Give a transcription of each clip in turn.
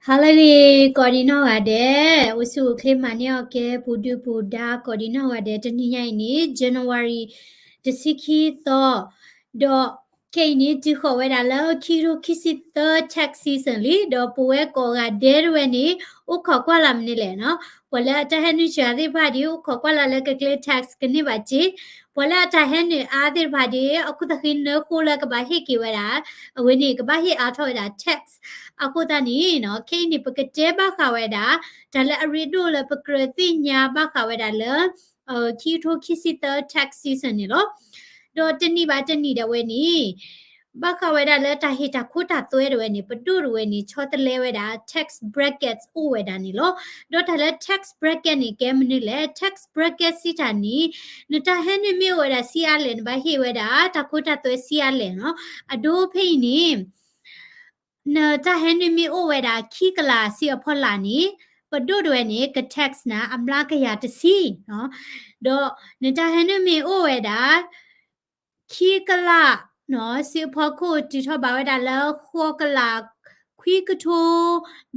ဟါလၢအဂ့ၤ ကိးဒံနီၢ်ဂၤဒဲး, အိၣ်ဆူၣ်အိၣ်ချ့မၤန့ၢ်အီၣ်ကဲ ပူၤဒုၣ်ပူၤဒါ ကိးဒံနီၢ်ဂၤဒဲး, တနံၤညါအံၤန့ၣ် January တဆံခံသီ, ဒီးခဲအံၤန့ၣ် တုၤဃီၤဝဲဒၣ်လၢခံကထိခံဆံသၢ tax season လံ, ဒီးပဝဲကိးဂၤဒဲးတဝဲန့ၣ် အိၣ်ခိးကွၢ်လၢ်မနုၤလဲၣ်နီၤ, ပှၤလၢအတၢ်ဟဲနုာ်စှၤသ့ၣ်တဖၣ်ဒ် အိၣ်ခိးကွၢ်လၢ်လၢကကျဲ tax ကန့ၢ်ဘၣ်စ့, ပှၤလၢအတၢ်ဟဲနုာ်အါသ့ၣ်တဖၣ်ဒ် အခိၣ်သဃ့နၢဃိလၢကဘၣ်ဟ့ၣ်က့ၤဝဲဒၣ်, အဝဲန့ၣ် ကဘၣ်ဟ့ၣ်အါထီၣ်ဝဲဒၣ် tax အဃိသတးန့ၣ်နီၤ, ခဲအံၤန့ၣ် ပကတဲဘၣ်ဃးဝဲဒၣ် တၢ်လၢအရ့ဒိၣ်လၢပကြၢးသ့ၣ်ညါဘၣ်ဃးဝဲဒၣ်လၢ ခံကထိခံဆံသၢ tax season န့ၣ်လီၤ. ဒီးတနံၤဘၣ်တနံၤဒၣ်ဝဲန့ၣ် ဘၣ်ဃးဝဲဒၣ်လၢတၢ်ဟ့ၣ်တၢ်ခိတၢ်သွဲဒၣ်ဝဲန့ၣ် ပဒိၣ်ဒၣ်ဝဲန့ၣ် ဆီတလဲဝဲဒၣ် tax brackets အိၣ်ဝဲဒၣ်န့ၣ်လီၤ. ဒီးတၢ်လၢ tax bracket န့ၣ် ကဲမနုၤလဲၣ်, tax bracket စံးတၢ်န့ၣ် နတၢ်ဟဲနုာ်မ့ၢ်အိၣ်ဝဲဒၣ်ဆံးအါလဲၣ် နဘၣ်ဟ့ၣ်ဝဲဒၣ် တၢ်ခိတၢ်သွဲဆံးအါလဲၣ်နီၤ. အဒိဖဲအံၤန့ၣ် နတၢ်ဟဲနုာ်မ့ၢ်အိၣ်ဝဲဒၣ်ခံကလးဆံးအဖီလာ်န့ၣ် ပဒိၣ်ဒၣ်ဝဲန့ၣ် က tax နၤ အမျးကယၤတဆံနီၤ. ဒီးနတၢ်ဟဲနုာ်မ့ၢ်အိၣ်ဝဲဒၣ် ခံကလး ဆံးအဖီခိၣ် တုၤထီၣ်ဘၣ်ဝဲဒၣ်လၢ ဃိးကလးခွံကထိ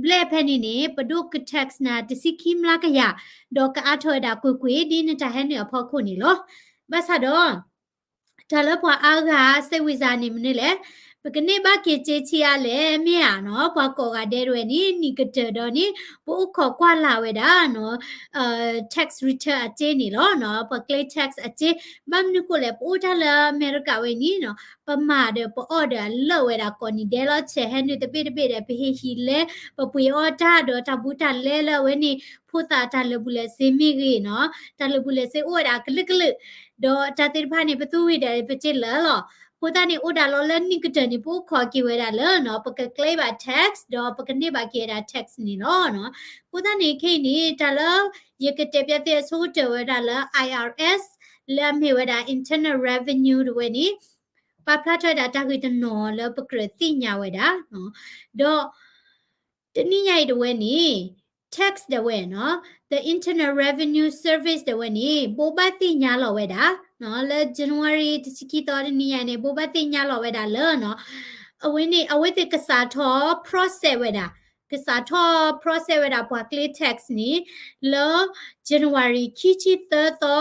ဘျဲၣ်ဖဲန့ၣ်န့ၣ် ပဒိၣ်က tax နၤ တဆံခံမျးကယၤ, ဒီးကအါထီၣ်ဝဲဒၣ်ကွ့ၢ်ကွ့ၢ် ဒ်နတၢ်ဟဲနုာ်အဖီခိၣ်န့ၣ်လီၤ. ဘၣ်ဆၣ်ဒီး တၢ်လၢပှၤအါဂၤ စိတ်ဝင်စား န့ၣ်မနုၤလဲၣ်, ပကန့ၢ်ဘၣ်က့ၤစ့ဆံးအါလဲၣ် မ့ၢ်ဧါနီၤ, ပှၤကိးဂၤဒဲးတဝဲန့ၣ် နံၣ်ကတၢၢ်ဒီးန့ၣ် ပအိၣ်ခိးကွၢ်လၢ်ဝဲဒၣ် tax return အစ့န့ၣ်လီၤ. ပှၤကျဲ tax အစ့, ဘၣ်မနုၤဃိလဲၣ်, ပအိၣ်တၢ်လၢအမဲရကၤဝဲန့ၣ်နီၤ, ပမၤဒီးပအီၣ်ဒီးအလၢာ်ဝဲဒၣ်ကိးနံၤဒဲးလီၤ, ဆဲးဟဲနုာ်တဘ့ၣ်တဘ့ၣ်ဒီး ပဟ့ၣ်ဟံၣ်လဲ, ပပှ့ၤအီၣ်တၢ်ဒီးတၢ်ဘူးတၢ်လဲလၢအဝဲန့ၣ် ဖိသၣ်တၢ်လၢာ်ဘူၣ်လၢာ်စ့မ့ၢ်ဂ့ၤနီၤ, တၢ်လၢာ်ဘူၣ်လၢာ်စ့အိၣ်ဝဲဒၣ်ကလုာ်ကလုာ်, ဒီးတၢ်သ့ၣ်တဖၣ်န့ၣ် ပသူဝံၤဒီးပစ့လၢာ်လီၤ. အဃိသတးန့ၣ် အိၣ်ဒၣ်လီၤလၢနံၣ်ကတၢၢ်န့ၣ် ပအိၣ်ခိးက့ၤဝဲဒၣ်လၢနီၤ, ပကကျဲဘၣ် tax ဒီးပကန့ၢ်ဘၣ်က့ၤဝဲဒၣ် tax န့ၣ်လီၤ. အဃိသတးန့ၣ် ခဲအံၤန့ၣ် တၢ်လၢယကတဲပၠးသုအဆိကတၢၢ်ဝဲဒၣ်လၢ I R S လၢအမ့ၢ်ဝဲဒၣ် internal revenue တဝဲန့ၣ် ပာ်ဖျါထီၣ်ဝဲဒၣ်တၢ်ဂ့ၢ်တနီၤလၢပကြၢးသ့ၣ်ညါဝဲဒၣ်, ဒီး တနံၤညါအံၤတဝဲန့ၣ် tax ဒၣ်ဝဲနီၤ, the Internal Revenue Service ဒၣ်ဝဲန့ၣ် ဘိးဘၣ်သ့ၣ်ညါလီၤဝဲဒၣ်, လၢ January တဆံခံသီတနံၤညါန့ၣ် ဘိးဘၣ်သ့ၣ်ညါလီၤဝဲဒၣ်လၢနီၤ, အဝဲန့ၣ် အဝဲသ့ၣ်ကစးထီၣ် process ဝဲဒၣ်, ကစးထီၣ် process ဝဲဒၣ်ပှၤကျဲ tax န့ၣ် လၢ January ခံဆံသၢသီ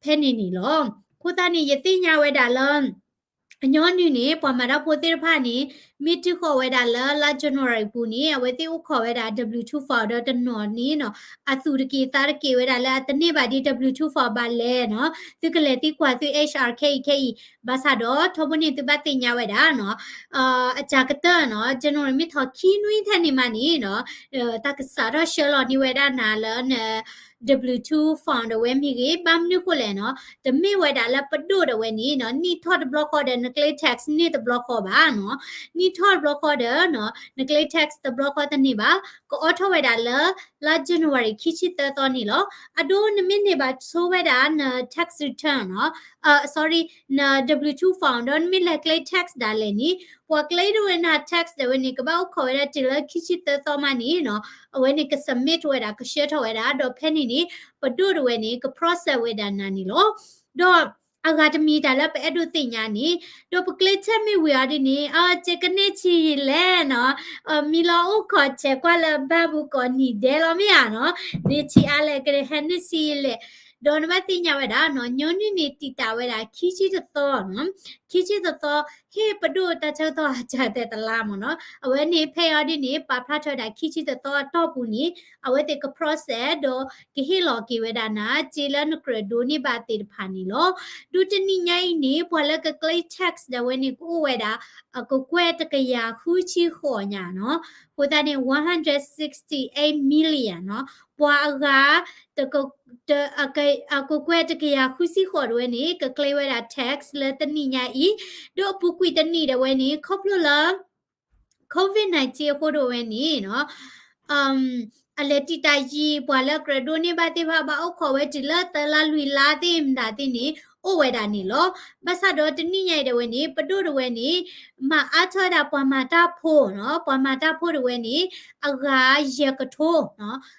ဖဲန့ၣ်န့ၣ်လီၤ. အဃိသတးန့ၣ် ယသ့ၣ်ညါဝဲဒၣ်လၢ အညီနုၢ်န့ၣ် ပှၤမၤတၢ်ဖိသ့ၣ်တဖၣ်န့ၣ် မ့ၢ်တုၤဃီၤဝဲဒၣ်လၢလါ January ပူၤန့ၣ် အဝဲသ့ၣ်အိၣ်ခိးဝဲဒၣ် W two form ဒီးတနီၤန့ၣ်နီၤ, အသူၣ်တက့ၢ်သးတက့ၢ်ဝဲဒၣ်လၢအတန့ၢ်ဘၣ်ဒ် W two form ဘၣ်လဲၣ်နီၤ, သုကလဲၤသံကွၢ်သု H R ခဲအံၤခဲအံၤ, ဘၣ်ဆၣ်ဒီး ထီဘိန့ၣ်သုဘၣ်သ့ၣ်ညါဝဲဒၣ်နီၤ, အစှၤကတၢၢ်နီၤ January မ့ၢ်ထီၣ်ခံနွံထဲန့ၣ်မးန့ၣ်နီၤ, တၢ်ကစးထီၣ်ဆှၢလီၤန့ၢ်ဝဲဒၣ်နၤလၢန W two form ဒၣ်ဝဲမ့ၢ်ဂ့ၤ, ဘၣ်မနုၤဃိလဲၣ်နီၤ, တမ့ၢ်ဝဲဒၣ်လၢပဒိၣ်ဒၣ်ဝဲန့ၣ်နီၤ, နံၣ်ထီၣ်တဘျီဃီဒီး နကျဲ tax န့ၢ်တဘျီဃီဘၣ်နီၤ, နံၣ်ထီၣ်တဘျီဃီဒီးနီၤ, နကျဲ tax တဘျီဃီတန့ၢ်ဘၣ်, ကအိးထီၣ်ဝဲဒၣ်လၢ လါ January ခံဆံသၢသီန့ၣ်လီၤ. အဒိနမ့ၢ်န့ၢ်ဘၣ်ဆိဝဲဒၣ်န tax return နီၤ, အ sorry, န W two form ဒီးနမ့ၢ်လဲၤကျဲ tax ဒၣ်လဲာ်န့ၣ်, ပှၤကျဲဒၣ်ဝဲနၤ tax ဒၣ်ဝဲန့ၣ် ကဘၣ်အိၣ်ခိးဝဲဒၣ်တုၤလၢခံဆံသၢသီမးန့ၣ်နီၤ, အဝဲန့ၣ်က submit ဝဲဒၣ် ကဆှၢထီၣ်ဝဲဒၣ်, ဒီးဖဲန့ၣ်န့ၣ် ပဒိၣ်ဒၣ်ဝဲန့ၣ် က process ဝဲဒၣ်နၤန့ၣ်လီၤ. ဒီးအဂၤတမံၤတၢ်လၢပအဲၣ်ဒိးသ့ၣ်ညါန့ၣ်, ဒီးပကျဲ tax မ့ၢ်ဝံၤအီၤဒ်န့ၣ်, အကကန့ၢ်ဆံးယံာ်လဲၣ်နီၤ, မံလီၤအိၣ်ခိးဆဲးကွၢ်လၢဘၣ်ပူၤကိးနံၤဒဲးလီၤမ့ၢ်ဧါနီၤ, န့ၢ်ဆံးအါလဲၣ် ကဟဲနုာ်ဆံးယံာ်လဲၣ်, ဒီးနဘၣ်သ့ၣ်ညါဝဲဒၣ်နီၤ, ညီနုၢ်န့ၣ်တံာ်တာ်ဝဲဒၣ်ခံဆံတသီနီၤ, ခံဆံတသီ ဟ့ၣ်ပဒိၣ်တၢ်ဆၢကတီၢ်အစှၤတဲာ်တလါမ့ၢ်နီၤ, အဝဲန့ၣ်ဖဲအံၤဒ်န့ၣ် ပာ်ဖျါထီၣ်ဝဲဒၣ်ခံဆံတသီအတီၢ်ပူၤန့ၣ် အဝဲသ့ၣ်က process ဒီးကဟ့ၣ်လီၤက့ၤဝဲဒၣ်နၤ စ့လၢနကြၢးဒိးန့ၢ်ဘၣ်သ့ၣ်တဖၣ်န့ၣ်လီၤ. ဒီးတနံၤညါအံၤန့ၣ် ပှၤလၢကကျဲ tax ဒၣ်ဝဲန့ၣ် ကအိၣ်ဝဲဒၣ် အကကွဲၢ်တကယၤဃုဆံဃိးညါနီၤ, အဃိသတးန့ၣ် one hundred sixty-eight million နီၤ, ပှၤအဂၤ တက တ အက အကကွဲၢ်တကယၤဃုဆံဃိးဒၣ်ဝဲန့ၣ် ကကျဲဝဲဒၣ် tax လၢတနံၤညါအံၤ, ဒီးအပူၤကွံာ်တနံၣ်ဒၣ်ဝဲန့ၣ် ခီဖျိလၢ COVID nineteen အဃိဒၣ်ဝဲန့ၣ်နီၤ, အလဲၤတံာ်တာ်ယံာ် ပှၤလၢကြၢးဒိးန့ၢ်ဘၣ်သ့ၣ်တဖၣ် ဘၣ်အိၣ်ခိးဝဲတုၤလၢသၢလါလွံၢ်လါသ့ၣ်မတၤသ့ၣ်န့ၣ် အိၣ်ဝဲဒၣ်န့ၣ်လီၤ. ဘၣ်ဆၣ်ဒီးတနံၣ်ညါအံၤဒၣ်ဝဲန့ၣ် ပဒိၣ်ဒၣ်ဝဲန့ၣ် မၤအါထီၣ်ဝဲဒၣ်ပှၤမၤတၢ်ဖိနီၤ, ပှၤမၤတၢ်ဖိဒၣ်ဝဲန့ၣ် အဂၤယဲၢ်ကထိ,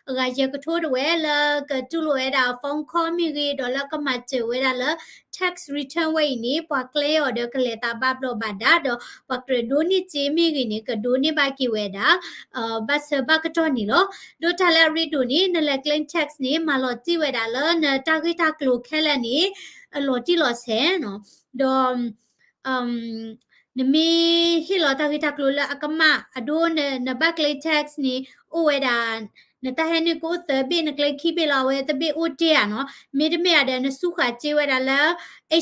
အဂၤယဲၢ်ကထိဒၣ်ဝဲလၢကတူၢ်လိာ်ဝဲဒၣ် phone call မ့ၢ်ဂ့ၤ ဒီးလၢကမၤစၢၤဝဲဒၣ်လၢ tax return ဝဲအံၤန့ၣ် ပှၤကျဲအီၤဒီးကလဲၤသးဘၣ်ဘျီးဘၣ်ဒါ ဒီးပှၤကြၢးဒိးန့ၢ်စ့မ့ၢ်ဂ့ၤန့ၣ် ကဒိးန့ၢ်ဘၣ်က့ၤဝဲဒၣ် ဘၣ်ဆၢဘၣ်ကတီၢ်န့ၣ်လီၤ. ဒီးတၢ်လၢအရ့ဒိၣ်န့ၣ် နလဲၤ claim tax န့ၣ် မၤလီၤတံၢ်ဝဲဒၣ်လၢနတၢ်ဂ့ၢ်တၢ်ကျိၤခဲလၢာ်န့ၣ် လီၤတံၢ်လီၤဆဲးနီၤ, ဒီး နမ့ၢ်ဟ့ၣ်လီၤတၢ်ဂ့ၢ်တၢ်ကျိၤလၢအကမၣ် အဒိနဘၣ် claim tax န့ၣ် အိၣ်ဝဲဒၣ် နတၢ်ဟဲနုာ်ကအိၣ်သၢဘ့ၣ် န claim ခံဘ့ၣ်လီၤ အဝဲတဘ့ၣ်အိၣ်တ့ၢ်ဧါနီၤ, မ့တမ့ၢ်ဧါဒီး နစူးဃာ်စ့ဝဲဒၣ်လၢ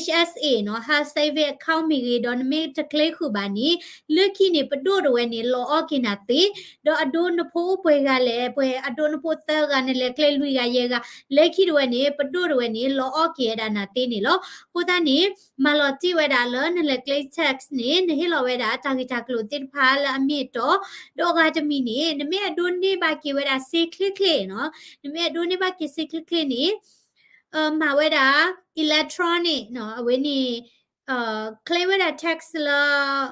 H S A နီၤ Health Saving Account မ့ၢ်ဂ့ၤ ဒီးနမ့ၢ်တ claim ဃုာ်ဘၣ်န့ၣ် လၢခံန့ၣ် ပဒိၣ်ဒၣ်ဝဲန့ၣ် လီၤအီၣ်က့ၤနၤသ့, ဒီးအဒိနဖိအိၣ်ပှဲၤဂၤလဲၣ်, ပှဲၤအဒိနဖိသၢဂၤ နလဲၤ claim လွံၢ်ဂၤယဲၢ်ဂၤ, လၢခံဒၣ်ဝဲန့ၣ် ပဒိၣ်ဒၣ်ဝဲန့ၣ်လီၤအီၣ်က့ၤဝဲဒၣ်နၤသ့န့ၣ်လီၤ. အဃိသတးန့ၣ် မၤလီၤတံၢ်ဝဲဒၣ်လၢနလဲၤ claim tax န့ၣ် နဟ့ၣ်လီၤဝဲဒၣ်တၢ်ဂ့ၢ်တၢ်ကျိၤသ့ၣ်တဖၣ်လၢအမ့ၢ်အတီ, ဒီးအဂၤတမံၤန့ၣ် နမ့ၢ်အဒိန့ၢ်ဘၣ်က့ၤဝဲဒၣ်စ့ချ့ချ့နီၤ, နမ့ၢ်အဒိန့ၢ်ဘၣ်က့ၤစ့ချ့ချ့န့ၣ် မၤဝဲဒၣ် electronic နီၤ, အဝဲန့ၣ် claim ဝဲဒၣ် tax လၢ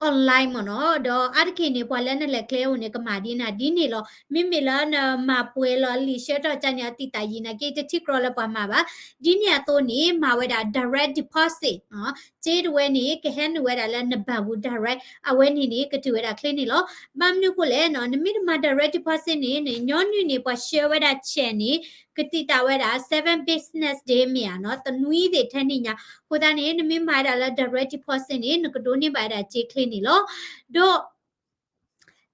online မ့ၢ်နီၤ, ဒီးအါတက့ၢ်န့ၣ် ပှၤလၢနလဲၤ claim အိၣ်န့ၣ် ကမၤဒ်နၤဒ်န့ၣ်လီၤ. မ့မ့ၢ်လၢနမၤပှဲၤလီၤလံာ်ဆှၢထီၣ်ကန့ၣ် အတံာ်တာ်ယံာ်နာ်က့ တထံၣ်ကြီလၢပှၤမၤဘၣ်. ဒ်န့ၣ်အသိးန့ၣ် မၤဝဲဒၣ် direct deposit နီၤ, စ့ဒၣ်ဝဲန့ၣ် ကဟဲနုာ်ဝဲဒၣ်လၢနဘဏ်ပူၤ direct အဝဲန့ၣ်န့ၣ် ကတုၤဝဲဒၣ်ချ့န့ၣ်လီၤ. ဘၣ်မနုၤအဃိလဲၣ်နီၤ, နမ့ၢ်တမၤ direct deposit န့ၣ် နညီနုၢ်န့ၣ် ပှၤဆှၢဝဲဒၣ် check န့ၣ် ကတံာ်တာ်ဝဲဒၣ် seven business day မ့ၢ်ဧါနီၤ, တနွံသ့ၣ်ထဲန့ၣ်ညါ. အဃိသတးန့ၣ် နမ့ၢ်မၤဝဲဒၣ်လၢ direct deposit န့ၣ် နကဒိးန့ၢ်ဘၣ်ဝဲဒၣ်စ့ချ့န့ၣ်လီၤ. ဒီး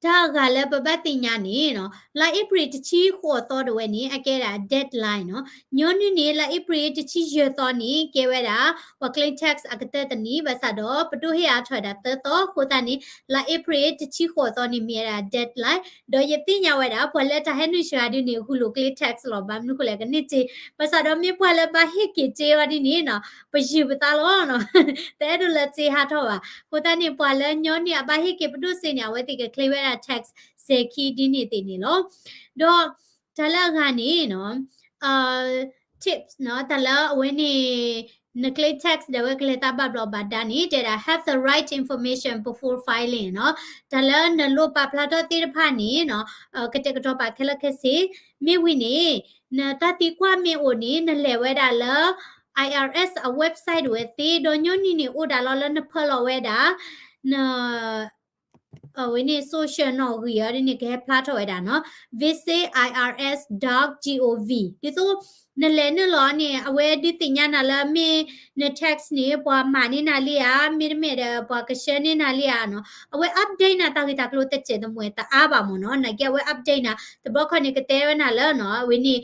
တၢ်အဂၤလၢပဘၣ်သ့ၣ်ညါန့ၣ်နီၤ, လါအ့ဖြ့ၣ်တဆံဃိးသီဒၣ်ဝဲန့ၣ် အကဲဒၣ် deadline နီၤ. ညီနုၢ်န့ၣ် လါအ့ဖြ့ၣ်တဆံယဲၢ်သီန့ၣ် ကဲဝဲဒၣ် ပှၤ claim tax အကတၢၢ်တနံၤ, ဘၣ်ဆၣ်ဒီး ပဒိၣ်ဟ့ၣ်အါထီၣ်ဝဲဒၣ်သၢသီ, အဃိသတးန့ၣ် လါအ့ဖြ့ၣ်တဆံဃိးသီန့ၣ် မ့ၢ်ဝဲဒၣ် deadline. ဒီးယသ့ၣ်ညါဝဲဒၣ် ပှၤလၢတၢ်ဟဲနုာ်စှၤဒ်န့ၣ် ဂုာ်လိာ် claim tax လီၤ, ဘၣ်မနုၤအဃိလဲၣ် ကန့ၢ်စ့, ဘၣ်ဆၣ်ဒီးမ့ၢ်ပှၤလၢဘၣ်ဟ့ၣ်က့ၤစ့အီၤဒ်န့ၣ်နီၤ, ပယုၢ်ပသးလီၤနီၤ, တအဲၣ်ဒိးလၢစ့ဟးထီၣ်ဘၣ်. အဃိသတးန့ၣ် ပှၤလၢညီနုၢ်အဘၣ်ဟ့ၣ်က့ၤပဒိၣ်စ့န့ၣ် အဝဲသ့ၣ်က claim ဝဲဒၣ် tax စဲၤခံဒ်န့ၣ်သ့ၣ်န့ၣ်လီၤ. ဒီးတၢ်လၢအဂၤန့ၣ်နီၤ, tips နီၤ, တၢ်လၢအဝဲန့ၣ် န claim tax ဒီးအဝဲကလဲၤသးဘၣ်ဘျီးဘၣ်ဒါန့ၣ် တဲဒၣ် have the right information before filing နီၤ. တၢ်လၢနလိၣ်ပာ်ဖျါထီၣ်သ့ၣ်တဖၣ်န့ၣ်နီၤ, ကတဲာ်ကတီၤပာ်ခဲလၢာ်ခဲဆ့, မ့ၢ်ဝံၤန့ၣ် နတၢ်သံကွၢ်မ့ၢ်အိၣ်န့ၣ် နလဲၤဝဲဒၣ်လၢ I R S အ website ဒၣ်ဝဲသ့, ဒီးညီနုၢ်န့ၣ်အိၣ်ဒၣ်လီၤလၢနဖၢလီၤဝဲဒၣ် န အဝဲန့ၣ် social နီၣ်ဂံၢ်အီၤဒ်န့ၣ် ကဟဲဖျါထီၣ်ဝဲဒၣ်နီၤ, visit I R S dot gov. ဒ်သိး နလဲၤနုာ်လီၤန့ၣ် အဝဲဒုးသ့ၣ်ညါနၤလၢမ့ၢ်န tax န့ၣ် ပှၤမၤန့ၢ်နၤလံဧါ, မ့တမ့ၢ်ဒီး ပှၤကဆှၢန့ၢ်နၤလံဧါနီၤ. အဝဲ update နၤတၢ်ဂ့ၢ်တၢ်ကျိၤတစဲးတမှဲၤတအါဘၣ်မ့ၢ်နီၤ, နာ်က့အဝဲ update နၤ တဘျီခီန့ၣ် ကတဲဝဲနၤလၢနီၤ, အဝဲန့ၣ်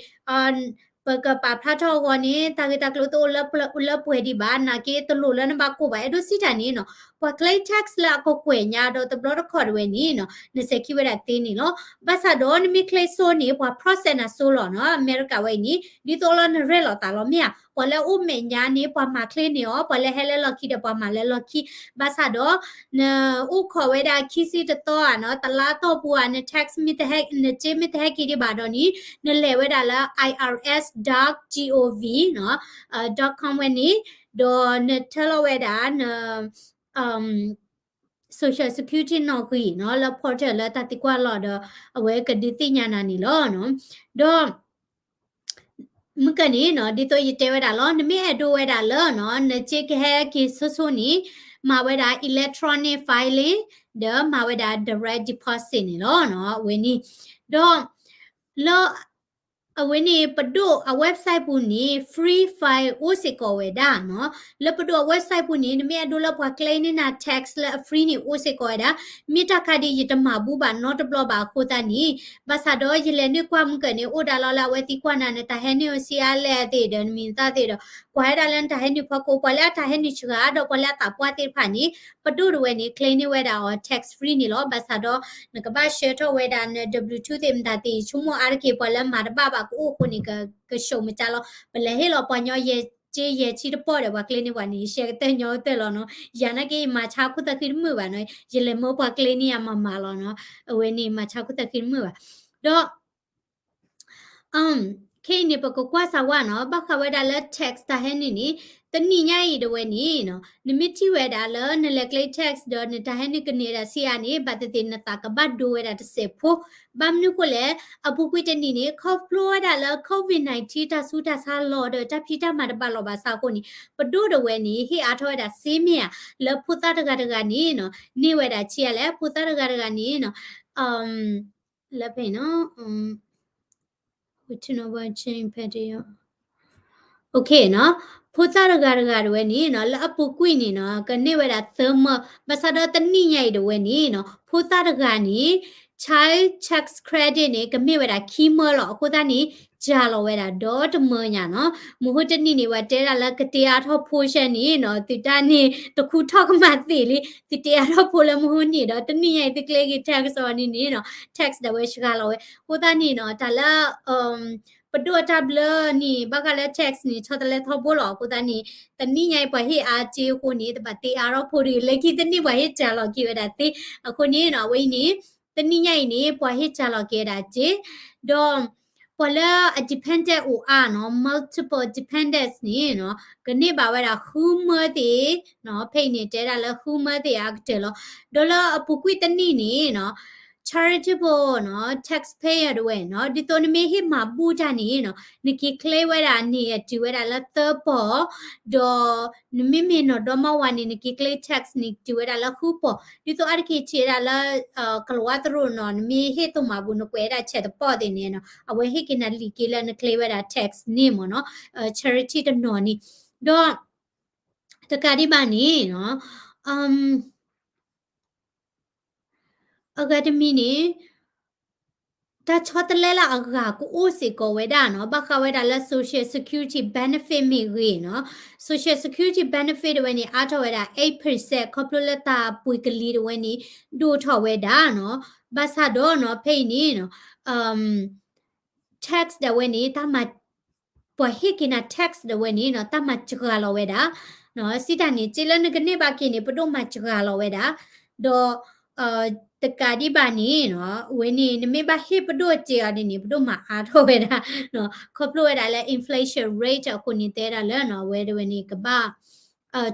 ပကပာ်ဖျါထီၣ်အဂီၢ်န့ၣ် တၢ်ဂ့ၢ်တၢ်ကျိၤတအိၣ်လၢပှဲၤဒံးဘၣ်, နာ်က့တလိၣ်လၢနဘၣ်ကိၢ်ဘၣ်. အဲၣ်ဒိးစံးတၢ်န့ၣ်နီၤ, ပှၤ claim tax လၢအကကွဲၢ်ညါဒီးတဘျီတခီၣ်ဒၣ်ဝဲန့ၣ်နီၤ, နစဲၤခံဝဲဒၣ်သ့န့ၣ်လီၤ. ဘၣ်ဆၣ်ဒီးနမ့ၢ် claim စိန့ၣ် ပှၤ process နၤစိလီၤနီၤ, အမဲရကၤဝဲအံၤန့ၣ် ဒ်သိးလၢနရဲၣ်လီၤသးလီၤမ့ၢ်ဧါ. ပှၤလၢအိၣ်မဲာ်ညါန့ၣ် ပှၤမၤ claim န့ၢ်အီၤ, ပှၤလၢဟဲလၢလီၢ်ခံဒီးပှၤမၤလၢလီၢ်ခံ. ဘၣ်ဆၣ်ဒီး နအိၣ်ခိးဝဲဒၣ်ခံဆံတသီဧါနီၤ, တလါတီၢ်ပူၤဧါ, န tax မ့ၢ်တဟဲ, နစ့မ့ၢ်တဟဲက့ၤဒံးဘၣ်ဒီးန့ၣ် နလဲၤဝဲဒၣ်လၢ I R S dot gov နီၤ, dot com ဝဲန့ၣ်, ဒီးနထၢလီၤဝဲဒၣ်န social security နီၣ်ဂံၢ်နီၤ, လၢ portal လၢတၢ်သံကွၢ်လီၤဒီး အဝဲကဒုးသ့ၣ်ညါနၤန့ၣ်လီၤ. ဒီး မုၢ်ကၢန့ၣ်နီၤ, ဒ်သိးယတဲဝဲဒၣ်လီၤ, နမ့ၢ်အဲၣ်ဒိးဝဲဒၣ်လၢနီၤ, နစ့ကဟဲက့ၤဆိဆိန့ၣ် မၤဝဲဒၣ် electronic filing ဒီးမၤဝဲဒၣ် direct deposit န့ၣ်လီၤနီၤ, အဝဲန့ၣ်. ဒီး လၢ အဝဲန့ၣ် ပဒိၣ်အ website ပူၤန့ၣ် free file အိၣ်စ့ၢ်ကီးဝဲဒၣ်နီၤ. လၢပဒိၣ်အ website ပူၤန့ၣ် နမ့ၢ်အဲၣ်ဒိးလၢပှၤ claim န့ၢ်နၤ tax လၢအ free န့ၣ် အိၣ်စ့ၢ်ကီးဝဲဒၣ်. မ့ၢ်တၢ်ခါဒ်ယတမၤဘူၣ်ဘၣ်နီတဘျီဘၣ်အဃိသတးန့ၣ်, ဘၣ်ဆၣ်ဒီးယလဲၤနုာ်ကွၢ်မုၢ်ကၢန့ၣ် အိၣ်ဒၣ်လီၤလၢအဝဲသံကွၢ်နၤ နတၢ်ဟဲနုာ်အိၣ်ဆံးအါလဲၣ်သ့ၣ်ဒီး နမံၤနသၣ်သ့ၣ်ဒီး ကွၢ်ဝဲဒၣ်လၢနတၢ်ဟဲနုာ်ဖီခိၣ်, ပှၤလၢအတၢ်ဟဲနုာ်စှၤဒီးပှၤလၢအသးပှၢ်သ့ၣ်တဖၣ်န့ၣ် ပဒိၣ်ဒၣ်ဝဲန့ၣ် claim န့ၢ်ဝဲဒၣ်အီၤ tax free န့ၣ်လီၤ. ဘၣ်ဆၣ်ဒီး နကဘၣ်ဆှၢထီၣ်ဝဲဒၣ်န W two သ့ၣ်မတၤသ့ၣ် ဆိကမိၣ်အါတက့ၢ် ပှၤလၢမၤတဘၣ်ဘၣ်ကအိၣ်အဃိန့ၣ် က ကဆိးမကါလီၤ. ပလဲၤဟ့ၣ်လီၤပှၤညီယဲၢ်စ့ယဲၢ်ဆံတပီၢ်ဒီး ပှၤ claim န့ၢ်ပှၤန့ၣ် ရှဲကတၢၢ်ညီကတၢၢ်လီၤနီၤ. ယၤနာ်က့ ယမၤဆါခိၣ်သၢဃံတမုာ်ဘၣ်နီၤ, ယလဲၤမၢပှၤ claim န့ၢ်ယၤမၤမၤလီၤနီၤ. အဝဲန့ၣ် မၤဆါခိၣ်သၢဃံတမုာ်ဘၣ်. ဒီး ခဲအံၤန့ၣ် ပကကွၢ်စၢ်ဝဲနီၤ, ဘၣ်ဃးဝဲဒၣ်လၢ tax တၢ်ဟဲနုာ်န့ၣ် တနံၣ်ညါအံၤတဝဲန့ၣ်နီၤ နမ့ၢ်ထံၣ်ဝဲဒၣ်လၢနလဲၤကျဲ tax ဒီးနတၢ်ဟဲနုာ်ကန့ၢ်ဒၣ်ဆံးအါန့ၣ် ဘၣ်သ့ၣ်သ့ၣ်နသးကဘၣ်ဒိဝဲဒၣ်တစဲးဖိ, ဘၣ်မနုၤဃိလဲၣ်, အပူၤကွံာ်တနံၣ်န့ၣ် ခီဖျိဝဲဒၣ်လၢ COVID nineteen တၢ်ဆူးတၢ်ဆါလီၤဒီးတၢ်ဖံးတၢ်မၤတဘၣ်လီၢ်ဘၣ်ဆၣ်အဃိန့ၣ် ပဒိၣ်တဝဲန့ၣ် ဟ့ၣ်အါထီၣ်ဝဲဒၣ်စ့မ့ၢ်ဧါ လၢဖိသၣ်တဂၤတဂၤန့ၣ်နီၤ န့ၢ်ဝဲဒၣ်ဆံးအါလဲၣ်, ဖိသၣ်တဂၤတဂၤန့ၣ်နီၤ လၢဖဲနီၤ Okay နီၤ, ဖိသၣ်တဂၤတဂၤတဝဲန့ၣ်နီၤ လၢအပူၤကွံာ်န့ၣ်နီၤ ကန့ၢ်ဝဲဒၣ်သၢမၢ, ဘၣ်ဆၣ်ဒီးတနံၣ်ညါအံၤတဝဲန့ၣ်နီၤ ဖိသၣ်တဂၤန့ၣ် child tax credit န့ၣ် ကမ့ၢ်ဝဲဒၣ်ခံမၢလီၤ. အဃိသတးန့ၣ် စှၤလီၤဝဲဒၣ်ဒီတမၢညါနီၤ. မဟိတနံၣ်န့ၣ် ပှၤတဲဒၣ်လၢကတ့အါထီၣ်ဖိရှဲန့ၣ်နီၤ သုတၢ်န့ၣ် တခူထီၣ်ကမၣ်သ့ၣ်လံ, သုတ့အါထီၣ်ဖိလၢမဟိန့ၣ်ဒီး တနံၣ်ညါအံၤသုကျဲက့ၤ tax အီၤန့ၣ်န့ၣ်နီၤ tax ဒၣ်ဝဲစှၤလီၤဝဲ. အဃိသတးန့ၣ်နီၤ တၢ်လၢ ပဒိၣ်အတၢ်ဘျၢန့ၣ် ဘၣ်ဃးလၢ tax န့ၣ် ဆီတလဲထီဘိလီၤ. အဃိသတးန့ၣ် တနံၣ်ညါအံၤပှၤဟ့ၣ်အါစ့အဃိန့ၣ် တဘၣ်တ့အါထီၣ်ဖိဒီး လၢခံတနံၣ်ပှၤဟ့ၣ်စှၤလီၤက့ၤဝဲဒၣ်သ့. အဃိန့ၣ်နီၤ အဝဲအံၤန့ၣ် တနံၣ်ညါအံၤန့ၣ် ပှၤဟ့ၣ်စှၤလီၤက့ၤဝဲဒၣ်စ့ ဒီး ပှၤလၢအ dependent အိၣ်အါနီၤ multiple dependents န့ၣ်နီၤ ကန့ၢ်ဘၣ်ဝဲဒၣ်ဃုမၢသ့ၣ်နီၤ ဖဲအံၤန့ၣ် တဲဒၣ်လၢဃုမၢသ့ၣ်အါကတၢၢ်လီၤ. ဒီးလၢအပူၤကွံာ်တနံၣ်န့ၣ်နီၤ charitable နီၤ taxpayer တဝဲနီၤ ဒ်သိးနမ့ၢ်ဟ့ၣ်မၤဘူၣ်တၢ်န့ၣ်နီၤ နက့ၤ claim ဝဲဒၣ်န့ၣ် တုၤဝဲဒၣ်လၢသၢပီၢ်, ဒီးနမ့မ့ၢ်နီၢ်ဒီမါဝၤန့ၣ် နက့ၤ claim tax န့ၣ် တုၤဝဲဒၣ်လၢဃုပီၢ်. ဒ်သိးအါတက့ၢ်ထံၣ်ဝဲဒၣ်လၢ ကလၤဝါသရိာ်နီၤ နမ့ၢ်ဟ့ၣ်သိၣ်မၤဘူၣ် နကွဲးဝဲဒၣ်ဆဲးတပီၢ်သ့ၣ်န့ၣ်နီၤ အဝဲဟ့ၣ်က့ၤနၤလံာ်က့ၤလၢန claim ဝဲဒၣ် tax န့ၣ်မ့ၢ်နီၤ charity တနီၤန့ၣ်. ဒီး တကးဒံးဘၣ်န့ၣ်နီၤ အဂၤတမံၤန့ၣ် တၢ်ဆီတလဲလၢအဂၤကအိၣ်စ့ၢ်ကီးဝဲဒၣ်နီၤ ဘၣ်ဃးဝဲဒၣ်လၢ social security benefit မ့ၢ်ဂ့ၤနီၤ social security benefit တဝဲန့ၣ် အါထီၣ်ဝဲဒၣ် eight percent ခီဖျိလၢတၢ်ပှ့ၤကလံၤတဝဲန့ၣ် ဒိၣ်ထီၣ်ဝဲဒၣ်နီၤ ဘၣ်ဆၣ်ဒီးနီၤ ဖဲအံၤန့ၣ်နီၤ tax ဒၣ်ဝဲန့ၣ် တၢ်မၤ ပှၤဟ့ၣ်က့ၤနၤ tax ဒၣ်ဝဲန့ၣ်နီၤ တၢ်မၤစှၤလီၤဝဲဒၣ် စံးတၢ်န့ၣ် စ့လၢနကန့ၢ်ဘၣ်က့ၤန့ၣ် ပဒိၣ်မၤစှၤလီၤဝဲဒၣ် ဒီး တကးဒံးဘၣ်န့ၣ်နီၤ အဝဲန့ၣ် နမ့ၢ်ဘၣ်ဟ့ၣ်ပဒိၣ်စ့အီၤဒ်န့ၣ် ပဒိၣ်မၤအါထီၣ်ဝဲဒၣ် ခီဖျိဝဲဒၣ်လၢ inflation rate အဃိန့ၣ် တဲဒၣ်လၢနီၤ အဝဲဒၣ်ဝဲန့ၣ် ကဘၣ်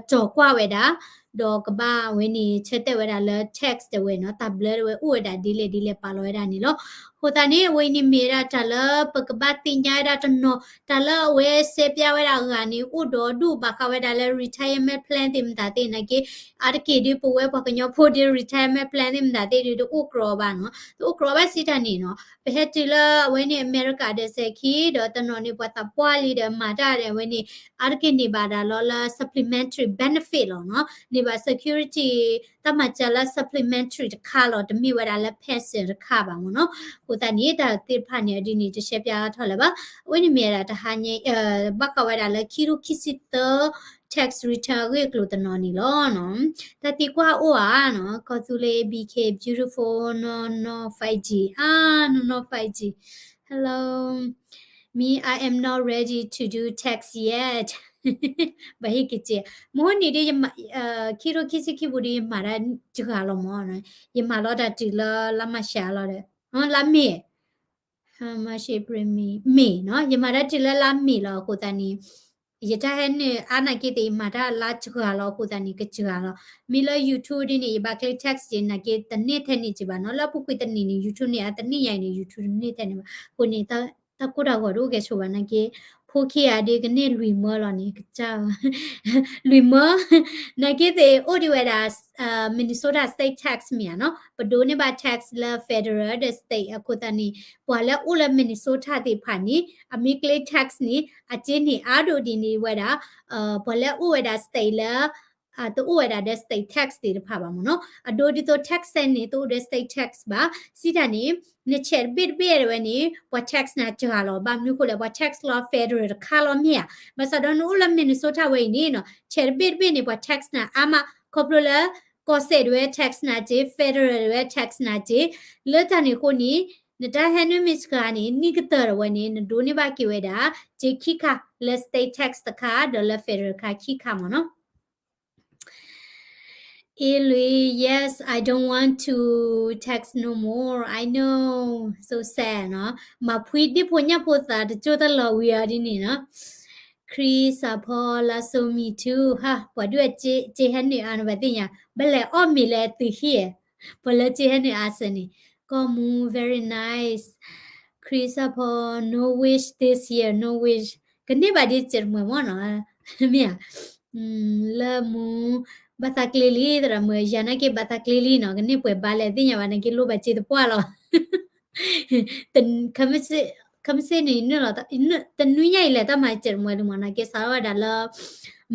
ကၠီၤကွၢ်ဝဲဒၣ် ဒီးကဘၣ်ဝဲန့ၣ် ဆၢတဲာ်ဝဲဒၣ်လၢ tax ဒၣ်ဝဲနီၤ တၢ်ဘျၢဒၣ်ဝဲအိၣ်ဝဲဒၣ်ဒ်လဲၣ်ဒ်လဲၣ်ပာ်လီၤဝဲဒၣ်န့ၣ်လီၤ. အဃိသတးန့ၣ် အဝဲအံၤန့ၣ်မ့ၢ်ဝဲဒၣ်တၢ်လၢပကဘၣ်သ့ၣ်ညါဝဲဒၣ်တနီၤ တၢ်လၢအဝဲစဲးပၠးဝဲဒၣ်အဂၤန့ၣ် အိၣ်ဒီးဒူၣ်ဘၣ်ဃးဝဲဒၣ်လၢ retirement plan သ့ၣ်မတၤသ့ၣ်နာ်က့ အါတက့ၢ်ဒ်ပဝဲပှၤကညီဖိဒ် retirement plan သ့ၣ်မတၤသ့ၣ်ဒ် တအိၣ်ကြီဘၣ်နီၤ တအိၣ်ကြီဘၣ်စံးတၢ်န့ၣ်နီၤ ပဟဲတုၤလၢအဝဲန့ၣ် အမဲရကၤဒီးစဲးခံ ဒီးတနီၤန့ၣ် ပှၤသးပှၢ်လံဒီးမၤတၢ်ဒီးအဝဲန့ၣ် အါတက့ၢ်န့ၢ်ဘၣ်ဒၣ်လီၤလၢ supplementary benefit လီၤနီၤ န့ၢ်ဘၣ် security တၢ်မၤစၢၤလၢ supplementary တခါလီၤ တမ့ၢ်ဝဲဒၣ်လၢ pension တခါဘၣ်မ့ၢ်နီၤ. အဃိသတးန့ၣ် တၢ်သ့ၣ်တဖၣ်န့ၣ် အဒ်န့ၣ် တရှဲပၠးထီၣ်လၢၤဘၣ်. အဝဲန့ၣ်မ့ၢ်ဝဲဒၣ်တဟါညါ ဘၣ်ဃးဝဲဒၣ်လၢခံထိခံဆံသၢ tax return အဂ့ၢ်အကျိၤတနီၤန့ၣ်လီၤနီၤ. တၢ်သံကွၢ်အိၣ်ဧါနီၤ ကီၢ်သူလ့ၤ B K beautiful နီၢ်နီၢ် five G အါ နီၢ်နီၢ် five G hello me I am not ready to do tax yet ဘၣ်ဟ့ၣ်က့ၤစ့ မဟိန့ၣ်ဒ် ခံထိခံဆံခံပူၤဒီး ယမၤတၢ်စှၤလီၤမ့ၢ်နီၤ ယမၤလီၤတၢ်တုၤလၢလါမၢ်ၡးလီၤဒီး လါမ့ၤ မၢ်ၡး အ့ဖြ့ၣ် မ့ၤ မ့ၤနီၤ ယမၤတၢ်တုၤလၢလါမ့ၤလီၤ အဃိသတးန့ၣ် ယတၢ်ဟဲနုာ်အါနာ်က့သ့ၣ် ယမၤတၢ်လါစှၤလီၤ အဃိသတးန့ၣ် ကစှၤလီၤ မ့ၢ်လၢ YouTube ဒ်န့ၣ် ယဘၣ်ကျဲ tax ယနာ်က့ တန့ၢ်ထဲန့ၣ်က့ဘၣ်နီၤ လၢအပူၤကွံာ်တနံၣ်န့ၣ် YouTube န့ၣ် အတနံၣ်ညါအံၤန့ၣ် YouTube တန့ၢ်ထဲန့ၣ်ဘၣ် အဃိန့ၣ် တၢ်ကိၢ်တၢ်ဂီၤတအိၣ်ကဲဆိးဘၣ်နာ်က့ ဖိခံဂၤဒ်ကန့ၢ်လွံၢ်မၢလီၤန့ၣ် ကစၢ် လွံၢ်မၢ နာ်က့သ့ၣ်အိၣ်ဒံးဝဲဒၣ် Minnesota state tax မ့ၢ်ဧါနီၤ ပဒိးန့ၢ်ဘၣ် tax လၢ federal ဒီး state အဃိသတးန့ၣ် ပှၤလၢအိၣ်လၢ Minnesota သ့ၣ်တဖၣ်န့ၣ် အမ့ၢ်ကျဲ tax န့ၣ် အစ့န့ၢ်အါဒိၣ်ဒ်န့ၣ်ဝဲဒၣ် ပှၤလၢအိၣ်ဝဲဒၣ် state လၢ တအိၣ်ဝဲဒၣ်ဒီး state tax သ့ၣ်တဖၣ်ဘၣ်မ့ၢ်နီၤ အဒိဒ်သိး tax န့ၣ် တအိၣ်ဒီး state tax ဘၣ် စံးတၢ်န့ၣ် နဆဲးတဘ့ၣ်တဘ့ၣ်ဝဲန့ၣ် ပှၤ tax နၤစှၤလီၤ ဘၣ်မနုၤဃိလဲၣ် ပှၤ tax လီၤ federal တခါလီၤမ့ၢ်ဧါ ဘၣ်ဆၣ်ဒီးနအိၣ်လၢ Minnesota ဝဲအံၤန့ၣ်နီၤ ဆဲးတဘ့ၣ်တဘ့ၣ်န့ၣ် ပှၤ tax နၤအါမး ခီဖျိလၢ ကီၢ်စဲၣ်ဒၣ်ဝဲ tax နၤစ့ federal ဒၣ်ဝဲ tax နၤစ့ လၢတၢ်န့ၣ်အဃိန့ၣ် နတၢ်ဟဲနုာ်မ့ၢ်စှၤန့ၣ် နံၣ်ကတၢၢ်တဝဲန့ၣ် နဒိးန့ၢ်ဘၣ်က့ၤဝဲဒၣ် စ့ခံခါ လၢ state tax တခါ ဒီးလၢ federal တခါခံခါမ့ၢ်နီၤ အ့လွံၢ် yes I don't want to tax no more I know so sad နီၤ မၤဖှံဒ့ၣ်ဖိညၣ်ဖိသးတကၠိၢ်တလီၤဝံၤအီၤဒ်န့ၣ်နီၤ ခရံာ်စးဖီလါစိၤမံၤထူ ဟါ ပှၤဒုးအစ့ စ့ဟဲနုာ်အါန့ၣ် ဘၣ်သ့ၣ်ညါ ဘၣ်လဲၤအီၣ်မ့ၤလၢသုဟံၣ်ဧါ, ပှၤလၢစ့ဟဲနုာ်အါစၢၤန့ၣ် ကီၢ်မူ very nice, ခရံာ်စးဖီ no wish this year, no wish, ကန့ၢ်ဘၣ်ဒ်စဲးတမှဲၤမ့ၢ်နီၤ, မ့ၢ်ဧါ, လၢမူ ဘၣ်သးကျ့လံ သရၣ်မုၣ် ယၤနာ်က့ဘၣ်သးကျ့လံနီၤ, ကန့ၢ်ပှဲၤဘါလဲၣ်သ့ၣ်ညါဘၣ် နာ်က့လိၣ်ဘၣ်စ့တပှၢ်လီၤ ခမ့ၢ်စ့န့ၣ် တနွံညါအံၤလဲၣ် တၢ်မၤစဲးတမှဲၤဒုးမ့ၢ် နာ်က့စးထီၣ်ဝဲဒၣ်လၢ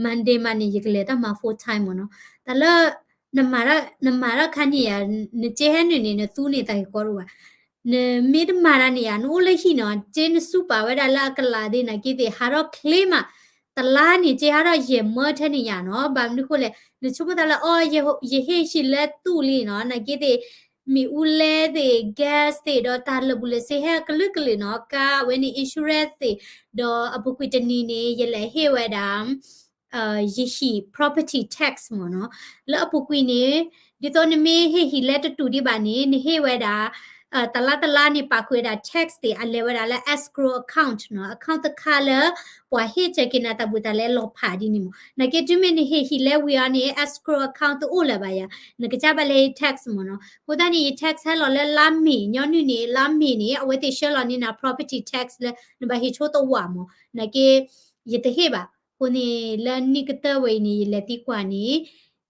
Monday မးန့ၣ် ယကလဲၤတၢ်မၤ full time မ့ၢ်နီၤ, တၢ်လၢ နမၤထီၣ်ခါန့ၣ်ယၤ နစ့ဟဲနုာ်န့ၣ် နသူန့ၣ်သးက့ၤကီဒိၣ်ဘၣ်, နမ့ၢ်တမၤတၢ်န့ၣ်ယၤ နအိၣ်လၢဟံၣ်နီၤ စ့နစူၢ်ပာ်ဝဲဒၣ်လၢအကလးသ့ၣ် နာ်က့သ့ၣ် ဟးထီၣ်ချ့မး, တလါန့ၣ် စ့ဟးထီၣ်ယဲၢ်မၢထဲန့ၣ်ယၤနီၤ, ဘၣ်မနုၤဃိလဲၣ် နဆိကမိၣ်သးလၢ အီ ယဟ့ၣ်ဟံၣ်လၢသူလံနီၤ, နာ်က့သ့ၣ် မ့ၣ်အူလဲသ့ၣ် gas သ့ၣ် ဒီးတၢ်လၢာ်ဘူၣ်လၢာ်စ့ဟဲကလုာ်ကလုာ်နီၤ, ကါဝဲန့ၣ် insurance သ့ၣ်, ဒီးအပူၤကွံာ်တနံၤန့ၣ် ယလဲၤဟ့ၣ်ဝဲဒၣ် ယဟံၣ် property tax မ့ၢ်နီၤ, လၢအပူၤကွံာ်န့ၣ် ဒ်သိးနမ့ၢ်ဟ့ၣ်ဟံၣ်လၢတတူာ်ဒံးဘၣ်န့ၣ် နဟ့ၣ်ဝဲဒၣ် တလါတလါန့ၣ် ပာ်ဃုာ်ဝဲဒၣ် tax သ့ၣ် အလဲၤဝဲဒၣ်လၢ escrow account နီၤ, account တခါလၢ ပှၤဟ့ၣ်စၢၤက့ၤနၤတၢ်ဘူၣ်တၢ်လဲလီၤဖးဒ်န့ၣ်မ့ၢ်, နာ်က့တုၤမ့ၢ်နဟ့ၣ်ဟံၣ်လၢဝံၤအီၤန့ၣ် escrow account တအိၣ်လၢၤဘၣ်ယၤ, နကစၢ်ဘၣ်လဲၤဟ့ၣ် tax မ့ၢ်နီၤ, အဃိသတးန့ၣ် ယ tax ဟဲလီၤလၢလါမ့ၤ ညီနုၢ်န့ၣ် လါမ့ၤန့ၣ် အဝဲသ့ၣ်ဆှၢလီၤန့ၢ်နၤ property tax လၢနဘၣ်ဟ့ၣ်ဆိတဝာ်မ့ၢ်, နာ်က့ ယတဟ့ၣ်ဘၣ်, အဃိန့ၣ် လၢနံၣ်ကတၢၢ်ဝဲအံၤန့ၣ် ယလဲၤသံကွၢ်န့ၣ်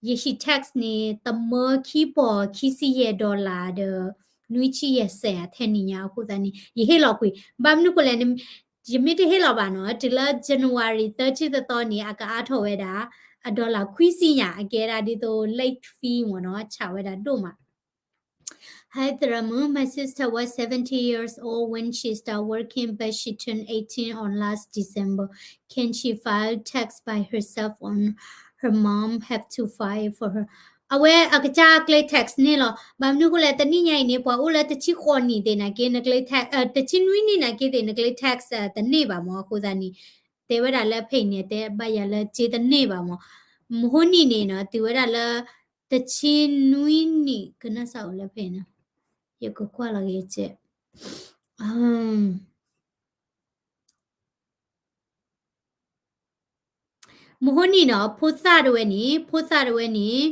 ယဟံၣ် tax န့ၣ် တမၢခံပီၤခံဆံယဲၢ် dollar ဒီး နွံဆံယဲၢ်စဲး ထဲန့ၣ်ညါ, အဃိသတးန့ၣ် ယဟ့ၣ်လီၤကွံာ်, ဘၣ်မနုၤဃိလဲၣ် ယမ့ၢ်တဟ့ၣ်လီၤဘၣ်နီၤ တုၤလၢ January သၢဆံသီသီန့ၣ် အကအါထီၣ်ဝဲဒၣ် အ dollar ခွံဆံညါ အကဲဒၣ်ဒ်သိး late fee မ့ၢ်နီၤ ဆးဝဲဒၣ်ဒိၣ်မး Hi သရၣ်မုၣ်, my sister was seventy years old when she started working, but she turned eighteen on last December. Can she file tax by herself or her mom have to file for her? အဝဲအကစၢ်ကျဲ tax န့ၣ်လီၤ. ဘၣ်မနုၤအဃိလဲၣ် တနံၣ်ညါအံၤန့ၣ် ပှၤအိၣ်လၢတဆံဃိးနံၣ်သ့ၣ်နာ်က့ နကျဲ tax, တဆံနွံနံၣ်နာ်က့သ့ၣ် နကျဲ tax တန့ၢ်ဘၣ်မ့ၢ်. အဃိသတးန့ၣ် တဲဝဲဒၣ်လၢဖဲအံၤန့ၣ် တဲဘၣ်ယၤလၢစ့တန့ၢ်ဘၣ်မ့ၢ်. မဟိနံၣ်န့ၣ်နီၤ တုၤဝဲဒၣ်လၢ တဆံနွံနံၣ် ကနၣ်စးအိၣ်လၢဖဲအံၤန့ၣ် ယကကွၢ်လီၤက့ၤစဲး မဟိနံၣ်နီၤ ဖိသၣ်တဝဲန့ၣ် ဖိသၣ်တဝဲန့ၣ်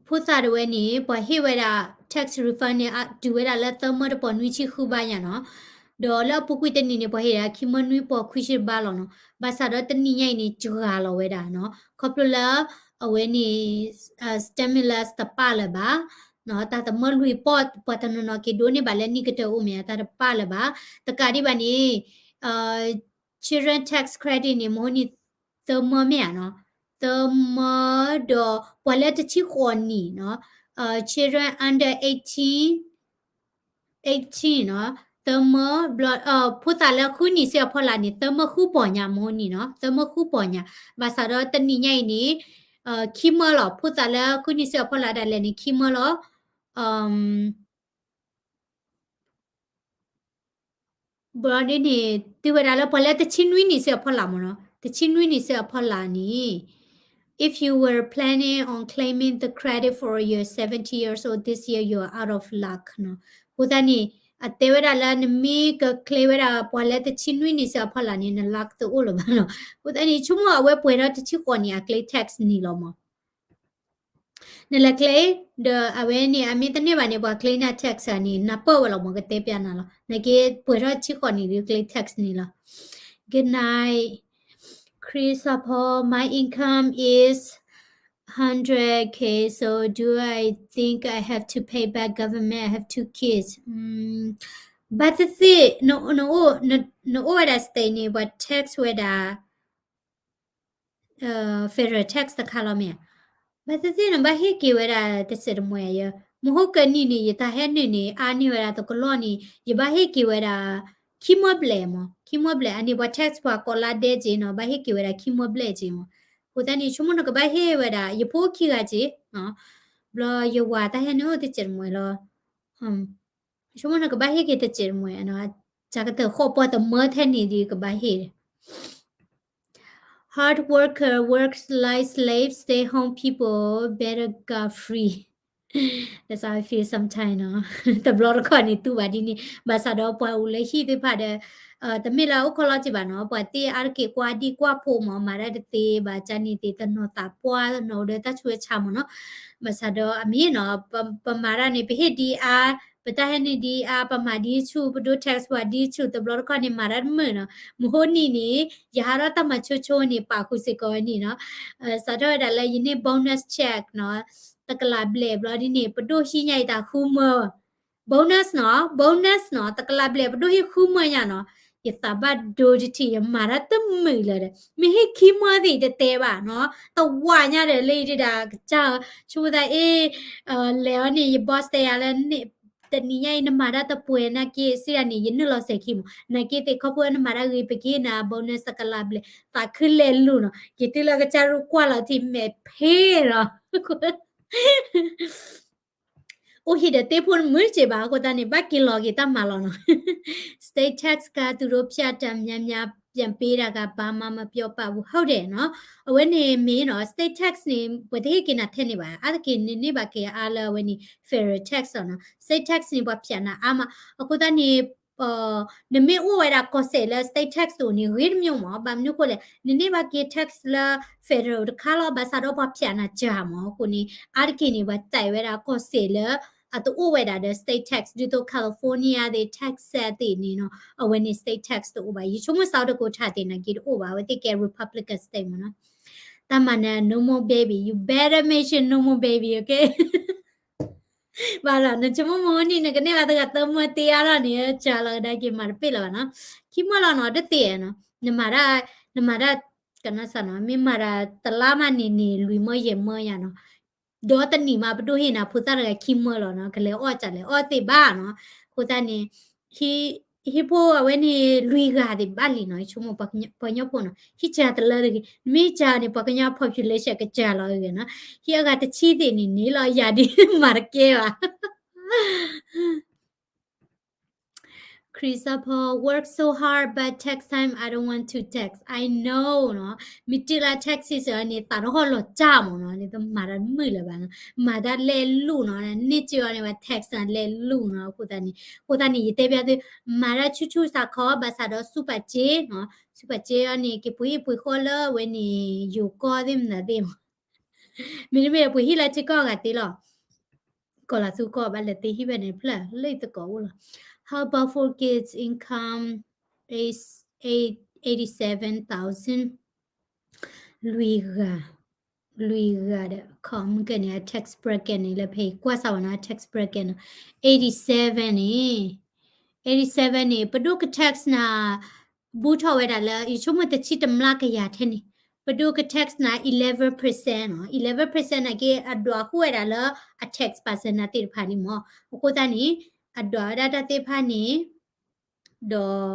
ဖိသၣ်တဝဲန့ၣ် ပှၤဟ့ၣ်ဝဲဒၣ် tax refund န့ၣ် တုၤဝဲဒၣ်လၢသၢမၢတပီၤနွံဆံဃုဘါညါနီၤ. ဒီးလၢအပူၤကွံာ်တနံၣ်န့ၣ် ပှၤဟ့ၣ်ဒၣ်ခံမၢနွံပီၤခွံဆံတဘါလီၤနီၤ. ဘၣ်ဆၣ်ဒီးတနံၣ်ညါအံၤန့ၣ် စှၤလီၤဝဲဒၣ်နီၤ. ခီဖျိလၢ အဝဲန့ၣ် stimulus တပာ်လၢၤဘၣ် တၢ်တမၢလွံၢ်ပီၢ် ပှၤတနီၤနီၤက့ၤဒိးန့ၢ်ဘၣ်လၢနံၣ်ကတၢၢ်အိၣ်မ့ၢ် တၢ်တပာ်လၢၤဘၣ်. တကးဒံးဘၣ်န့ၣ် children tax credit န့ၣ် မဟိနံၣ်သၢမၢမ့ၢ်ဧါနီၤ, သၢမၢဒီးပှၤလၢတဆံဃိးနံၣ်နီၤ, children under eighteen, eighteen နီၤ, သၢမၢ ဘျီ ဖိသၣ်လၢဃုနံၣ်ဆံအဖီလာ်န့ၣ် သၢမၢဃုပီၢ်ညါ မဟိနံၣ်နီၤ, သၢမၢဃုပီၢ်ညါ. ဘၣ်ဆၣ်ဒီးတနံၣ်ညါအံၤန့ၣ် ခံမၢလီၤ. ဖိသၣ်လၢဃုနံၣ်ဆံအဖီလာ်ဒၣ်လဲာ်န့ၣ် ခံမၢလီၤ. ဘျီဒ်န့ၣ် တုၤဝဲဒၣ်လၢပှၤလၢတဆံနွံနံၣ်ဆံအဖီလာ်မ့ၢ်နီၤ, တဆံနွံနံၣ်ဆံအဖီလာ်န့ၣ် if you were planning on claiming the credit for your seventy years old this year, you are out of luck နီၤ. အဃိသတးန့ၣ် အတဲဝဲဒၣ်လၢနမ့ၢ်က claim ဝဲဒၣ်ပှၤလၢတဆံနွံနံၣ်ဆံအဖီလာ်န့ၣ် န luck တအိၣ်လၢၤဘၣ်နီၤ. အဃိသတးန့ၣ် ဆိကမိၣ်အဝဲပှဲၤထီၣ်တဆံဃိးနံၣ်အကျဲ tax န့ၣ်လီၤမး နလဲၤ claim ဒီးအဝဲန့ၣ် အမ့ၢ်တန့ၢ်ဘၣ်န့ၣ် ပှၤ claim နၤ tax န့ၣ် နၢ်ပၢၢ်ဝဲလီၤမး ကတဲပျးနၤလီၤ. နာ်က့ ပှဲၤထီၣ်ဆံဃိးနံၣ်ဒီး claim tax န့ၣ်လီၤ. Good night, Christopher. My income is hundred K, so do I think I have to pay back government? I have two kids. ဘၣ်သ့ၣ်သ့ၣ် နအိၣ်ဝဲဒၣ် state န့ၣ် ပှၤ tax ဝဲဒၣ် federal tax တခါလီၤမ့ၢ်ဧါ. ဘၣ်သ့ၣ်သ့ၣ်န့ၣ် ဘၣ်ဟ့ၣ်က့ၤဝဲဒၣ်တစဲးတမှဲၤယဲ, မဟိကနံၣ်န့ၣ် ယတၢ်ဟဲနုာ်န့ၣ် အါန့ၢ်ဝဲဒၣ်သကလီၢ်န့ၣ် ယဘၣ်ဟ့ၣ်က့ၤဝဲဒၣ် ခံမၢဘျဲၣ်မး, ခံမၢဘျဲၣ် အန့ၣ်ပှၤ tax ပှၤကိးလါဒဲက့ၤနီၤ, ဘၣ်ဟ့ၣ်က့ၤဝဲဒၣ်ခံမၢဘျဲၣ်က့ၤမး. အဃိသတးန့ၣ် ဆိကမိၣ်နကဘၣ်ဟ့ၣ်ဝဲဒၣ် ယဖိခံဂၤက့ၤ, ဘျီယဝၤတၢ်ဟဲနုာ်အိၣ်တစဲးတမှဲၤလီၤ. ဆိကမိၣ်နကဘၣ်ဟ့ၣ်က့ၤတစဲးတမှဲၤ, တၢ်ကတၢၢ်ဃီပှၤတမၢထဲန့ၣ်ဒီးကဘၣ်ဟ့ၣ် Hard worker works like slave, stay home people better got free. That's how I feel sometimes နီၤ. တဘျီတခီၣ်န့ၣ် တူၢ်ဘၣ်ဒ်န့ၣ် ဘၣ်ဆၣ်ဒီးပှၤအိၣ်လၢဟံၣ်သ့ၣ်တဖၣ်ဒီး တမ့ၢ်လၢအအိၣ်ခီလီၤက့ဘၣ်နီၤ, ပှၤသ့ၣ်အါတက့ၢ်ကွၢ်ဒံၣ်ကွၢ်ဖိမး မၤတၢ်တသ့ဘၣ် ကန့ၣ်သ့ၣ် တနီၤသးပှၢ်တနီၤဒီးတၢ်ဆူးတၢ်ဆါမးနီၤ. ဘၣ်ဆၣ်ဒီးအမ့ၢ်နီၤ, ပမၤတၢ်န့ၣ် ပဟ့ၣ်ဒံအါ, ပတၢ်ဟဲန့ၢ်ဒံအါ, ပမၤဒံဆူၣ်, ပဒိ tax ပှၤဒံဆူၣ် တဘျီတခီၣ်န့ၣ် မၤတၢ်တမုာ်နီၤ. မဟိနံၤန့ၣ် ယဟးထီၣ်တၢ်မၤဆိဆိန့ၣ် ပာ်ဃုာ်စ့ၢ်ကီးဝဲန့ၣ်နီၤ. စးထီၣ်ဝဲဒၣ်လၢယန့ၢ် bonus check နီၤ, တကလးဘျဲၣ်ဘျီဒ်န့ၣ် ပဒိၣ်ဟံးညါအံၤတၢ်ဃုမၢ bonus နီၤ, bonus နီၤ, တကလးဘျဲၣ် ပဒိၣ်ဟံးဃုမၢညါနီၤ. ယသးဘၣ်ဒိတထံၣ် ယမၤတၢ်တမုာ်လၢၤဒီး မ့ၢ်ဟ့ၣ်ခံမၢသ့ၣ်တတဲဘၣ်နီၤ, တဝးညါဒီးလၢယဒုးဒၣ်ကစၢ်, ဆိမိၣ်သးအ့ၣ်, လဲၤအီၤန့ၣ် ယ boss တဲယၤလၢ တနံၤညါအံၤ နမၤတၢ်တပှဲၤနာ်က့ စံးဒၣ်န့ၣ် ယနုာ်လီၤစဲၤခံမး, နာ်က့သ့ၣ်ခီဖျိနမၤတၢ်ဂ့ၤ ပကဟ့ၣ်နၤ bonus တကလးဘျဲၣ်, သးခုလဲၤလူၤနီၤ, ယတုၤလၢကစၢ်ရူၢ်ကွၢ်လီၤထံမဲာ်ဖ့နီၤ အိၣ်ဟံၣ်ဒီးသ့ၣ်ဖိတမုာ်တစဲးဘၣ် အဃိသတးန့ၣ် ဘၣ်က့ၤလီၤက့ၤတၢ်မၤလီၤနီၤ. State tax က သူတို့ဖြတ်တန်းများများ ပြန်ပေးတာက ဘာမှမပြောပဘူး ဟုတ်တယ်နော်. အဝဲန့ၣ်မ့ၢ်နီၤ state tax န့ၣ် ပှၤတဟ့ၣ်က့ၤနၤထဲန့ၣ်ဘၣ်, အါတက့ၢ်နန့ၢ်ဘၣ်က့ၤအါလၢအဝဲန့ၣ် federal tax လီၤနီၤ. State tax န့ၣ် ပှၤဖြတ်နၤအါမး, အဃိသတးန့ၣ် နမ့ၢ်အိၣ်ဝဲဒၣ်ကီၢ်စဲၣ်လၢ state tax တအိၣ်န့ၣ် ဂ့ၤတမံၤမး, ဘၣ်မနုၤအဃိလဲၣ်, နန့ၢ်ဘၣ်က့ၤ tax လၢ federal တခါလီၤ, ဘၣ်ဆၣ်ဒီးပှၤဖြတ်နၤစှၤမး, အဃိန့ၣ် အါတက့ၢ်န့ၣ် ပှၤတၢ်ဝဲဒၣ်ကီၢ်စဲၣ်လၢ အတအိၣ်ဝဲဒၣ်ဒီး state tax ဒ်သိး California သ့ၣ် Texas သ့ၣ်န့ၣ်နီၤ, အဝဲန့ၣ် state tax တအိၣ်ဘၣ်. ယဆိကမိၣ် South Dakota သ့ၣ်နာ်က့တအိၣ်ဘၣ်, အဝဲသ့ၣ်ကဲ Republican state မးနီၤ. တၢ်မၤနၢၤ no more baby, you better make sure no more baby, okay? ဘၣ်လီၤ, နဆိကမိၣ်မဟိနံၤ နကန့ၢ်ဘၣ်တဂၤသၢမၢသ့အါထီၣ်န့ၣ် စှၤလီၤကဒါက့ၤ မၤတပ့ၢ်လၢၤဘၣ်နီၤ. ခံမၢလီၤနီၤ, တသ့နီၤ, နမၤတၢ်, နမၤတၢ်, ကနၣ်စၢ်နီၤ, မ့ၢ်မၤတၢ်တလါမးန့ၣ်န့ၣ် လွံၢ်မၢယဲၢ်မၢယါနီၤ, ဒီးတနံၤမး ပဒိၣ်ဟ့ၣ်နၤဖိသၣ်တဂၤခံမၢလီၤနီၤ, ကလဲၤအီၣ်စၢ်လဲၤအီၣ်သ့ဘၣ်နီၤ. အဃိသတးန့ၣ် ဟံၣ်ဖိအဝဲန့ၣ် လွံၢ်ဂၤသ့ၣ်ဘၣ်လံနီၤ, ယဆိကမိၣ် ပှၤကညီဖိနီၤ, ဟံၣ်စှၤတလၢတဂ့ၤ, မ့ၢ်စှၤန့ၣ် ပှၤကညီ population ကစှၤလီၤဂ့ၤနီၤ, ဟံၣ်အဂၤတဆံသ့ၣ်န့ၣ်န့ၣ်လီၤယၤဒ်မၤတကဲဘၣ် Chris Paul work so hard but tax time I don't want to tax I know နီၤ, မ့ၢ်တုၤလၢ tax season န့ၣ် သးတဟီၣ်လီၤစၢ်မးနီၤ, န့ၣ်တမၤတၢ်မုာ်လၢၤဘၣ်နီၤ, မၤတၢ်လဲၤလူၤနီၤ, န့ၢ်စ့အီၤန့ၣ် ပှၤ tax န့ၣ်လဲၤလူၤနီၤ, အဃိသတးန့ၣ်, အဃိသတးန့ၣ် ယတဲပျးသု, မၤတၢ်ဆူၣ်ဆူၣ်စးခီ ဘၣ်ဆၣ်ဒီးဆူၣ်ပာ်စ့နီၤ, ဆူၣ်ပာ်စ့အီၤန့ၣ် က့ၤပှ့ၤဟံၣ်ပှ့ၤဃီလၢအဝဲန့ၣ် ယိၤကီၢ်သ့ၣ်မနုၤသ့ၣ်မး မ့တမ့ၢ်ပှ့ၤဟံၣ်လၢထံကီၢ်အဂၤသ့လီၤ. ကီၢ်လီၤသူကီၢ်ဘၣ်လဲၤသ့ဟံၣ်ဖဲန့ၣ်ဖျၢၣ်လၢယသကိးအိၣ်လီၤ. How about for kids income is eight, eighty seven thousand, လွံၢ်ဂၤ, လွံၢ်ဂၤဒီး ခီမုၢ်ကဲန့ၣ် အ tax bracket န့ၣ် လၢဖဲအံၤကွၢ်စၢ်ဝဲနီၤ tax bracket နီၤ, eighty seven န့ၣ် eighty seven န့ၣ် ပဒိၣ်က tax နၤ ဘူးထီၣ်ဝဲဒၣ်လၢ ယဆိကမိၣ်တဆံတမျးကယၤထဲန့ၣ်, ပဒိၣ်က tax နၤ eleven percent နီၤ, eleven percent နာ်က့ အဒွးဃုာ်ဝဲဒၣ်လၢအ tax percent နၤသ့ၣ်တဖၣ်န့ၣ်မး, အဃိသတးန့ၣ် အဒွးဝဲဒၣ်တၢ်သ့ၣ်တဖၣ်န့ၣ် ဒီး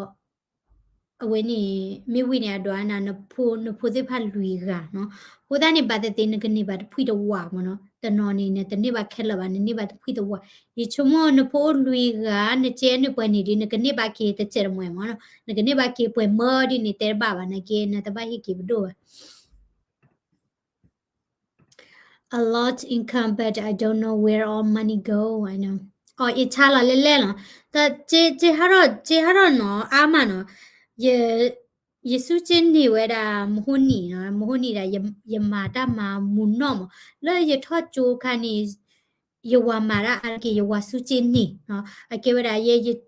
အဝဲန့ၣ် မ့ၢ်ဝံၤန့ၣ် အဒွးနၤ နဖိ နဖိသ့ၣ်တဖၣ်လွံၢ်ဂၤနီၤ, အဃိသတးန့ၣ် ဘၣ်သ့ၣ်သ့ၣ် နကန့ၢ်ဘၣ်တဖှံတဝးမးနီၤ, တနီၤန့ၣ် နတန့ၢ်ဘၣ်ခဲလၢာ်ဘၣ် နန့ၢ်ဘၣ်တဖှံတဝး, ယဆိကမိၣ်နဖိအိၣ်လွံၢ်ဂၤ နကဲနုာ်ပှဲၤန့ၣ်ဒီး နကန့ၢ်ဘၣ်က့ၤတစဲးတမှဲၤမးနီၤ, နကန့ၢ်ဘၣ်က့ၤပှဲၤမၢဒ်န့ၣ် တဲတဘၣ်ဘၣ် နာ်က့ နတဘၣ်ဟ့ၣ်က့ၤပဒိၣ်ဘၣ် A lot income, but I don't know where all money go. I know. အီၤ အ့ၣ် ဆါလီၤလဲၣ်လဲၣ်လီၤ. တၢ် ကဟးထီၣ် ကဟးထီၣ်နီၤ အါမးနီၤ. ယ ယစူၢ်က့ၤန့ၢ်ဝဲဒၣ် မဟိနံၤနီၤ, မဟိနံၤဒၣ် ယမၤတၢ်မၤမူးနီၢ်မး. လၢယထီၣ်ကၠိခါန့ၣ် ယဝၤမၤတၢ်အါတက့ၢ် ယဝၤစူၢ်က့ၤန့ၢ်နီၤ. အကဲဝဲဒၣ် ယ ယ ယ န့ၣ်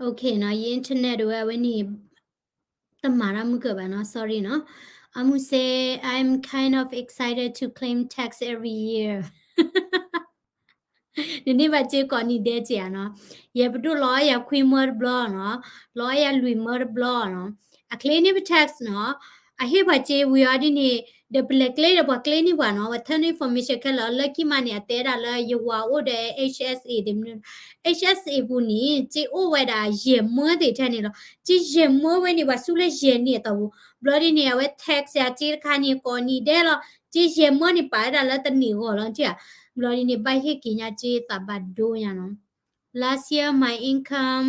Okay နီၤ, ယ internet ဝဲအဝဲန့ၣ် တမၤတၢ်မုၢ်ကၢဘၣ်နီၤ, sorry နီၤ. အမုၢ်စ့ I'm kind of excited to claim tax every year. နန့ၢ်ဘၣ်စ့ကိးနံၤဒဲးစ့ဧါနီၤ, ယဲပဒိၣ်လီၤယၤခွံမၢတဘျီနီၤ, လီၤယၤလွံၢ်မၢတဘျီနီၤ, အ claim န့ၢ်ပ tax နီၤ, အဟ့ၣ်ပှၤစ့ဝံၤအီၤဒ်န့ၣ် ဒီးပလဲၤကျဲဒီးပှၤကျဲန့ၢ်ပှၤနီၤ, ဝဲ turn information ခဲလၢာ်လၢခံမးန့ၣ် အတဲဒၣ်လၢယဝၤအိၣ်ဒီး H S A တမနုၤ, H S A ပူၤန့ၣ် စ့အိၣ်ဝဲဒၣ်ယဲၢ်မၢသ့ၣ်ထဲန့ၣ်လီၤ. စ့ယဲၢ်မၢဝဲန့ၣ် ပှၤဆူၣ်လၢယဲၢ်နံၣ်အတီၢ်ပူၤ, ဘျီဒ်န့ၣ် အဝဲ tax ယၤစ့တခါန့ၣ် ကိးနံၤဒဲးလီၤ, စ့ယဲၢ်မၢန့ၣ် ပာ်ဝဲဒၣ်လၢတနံၣ်ဂီၤလီၤထံၣ်ဧါ. ဘျီဒ်န့ၣ် ဘၣ်ဟ့ၣ်က့ၤညါစ့သးဘၣ်ဒိညါနီၤ. Last year my income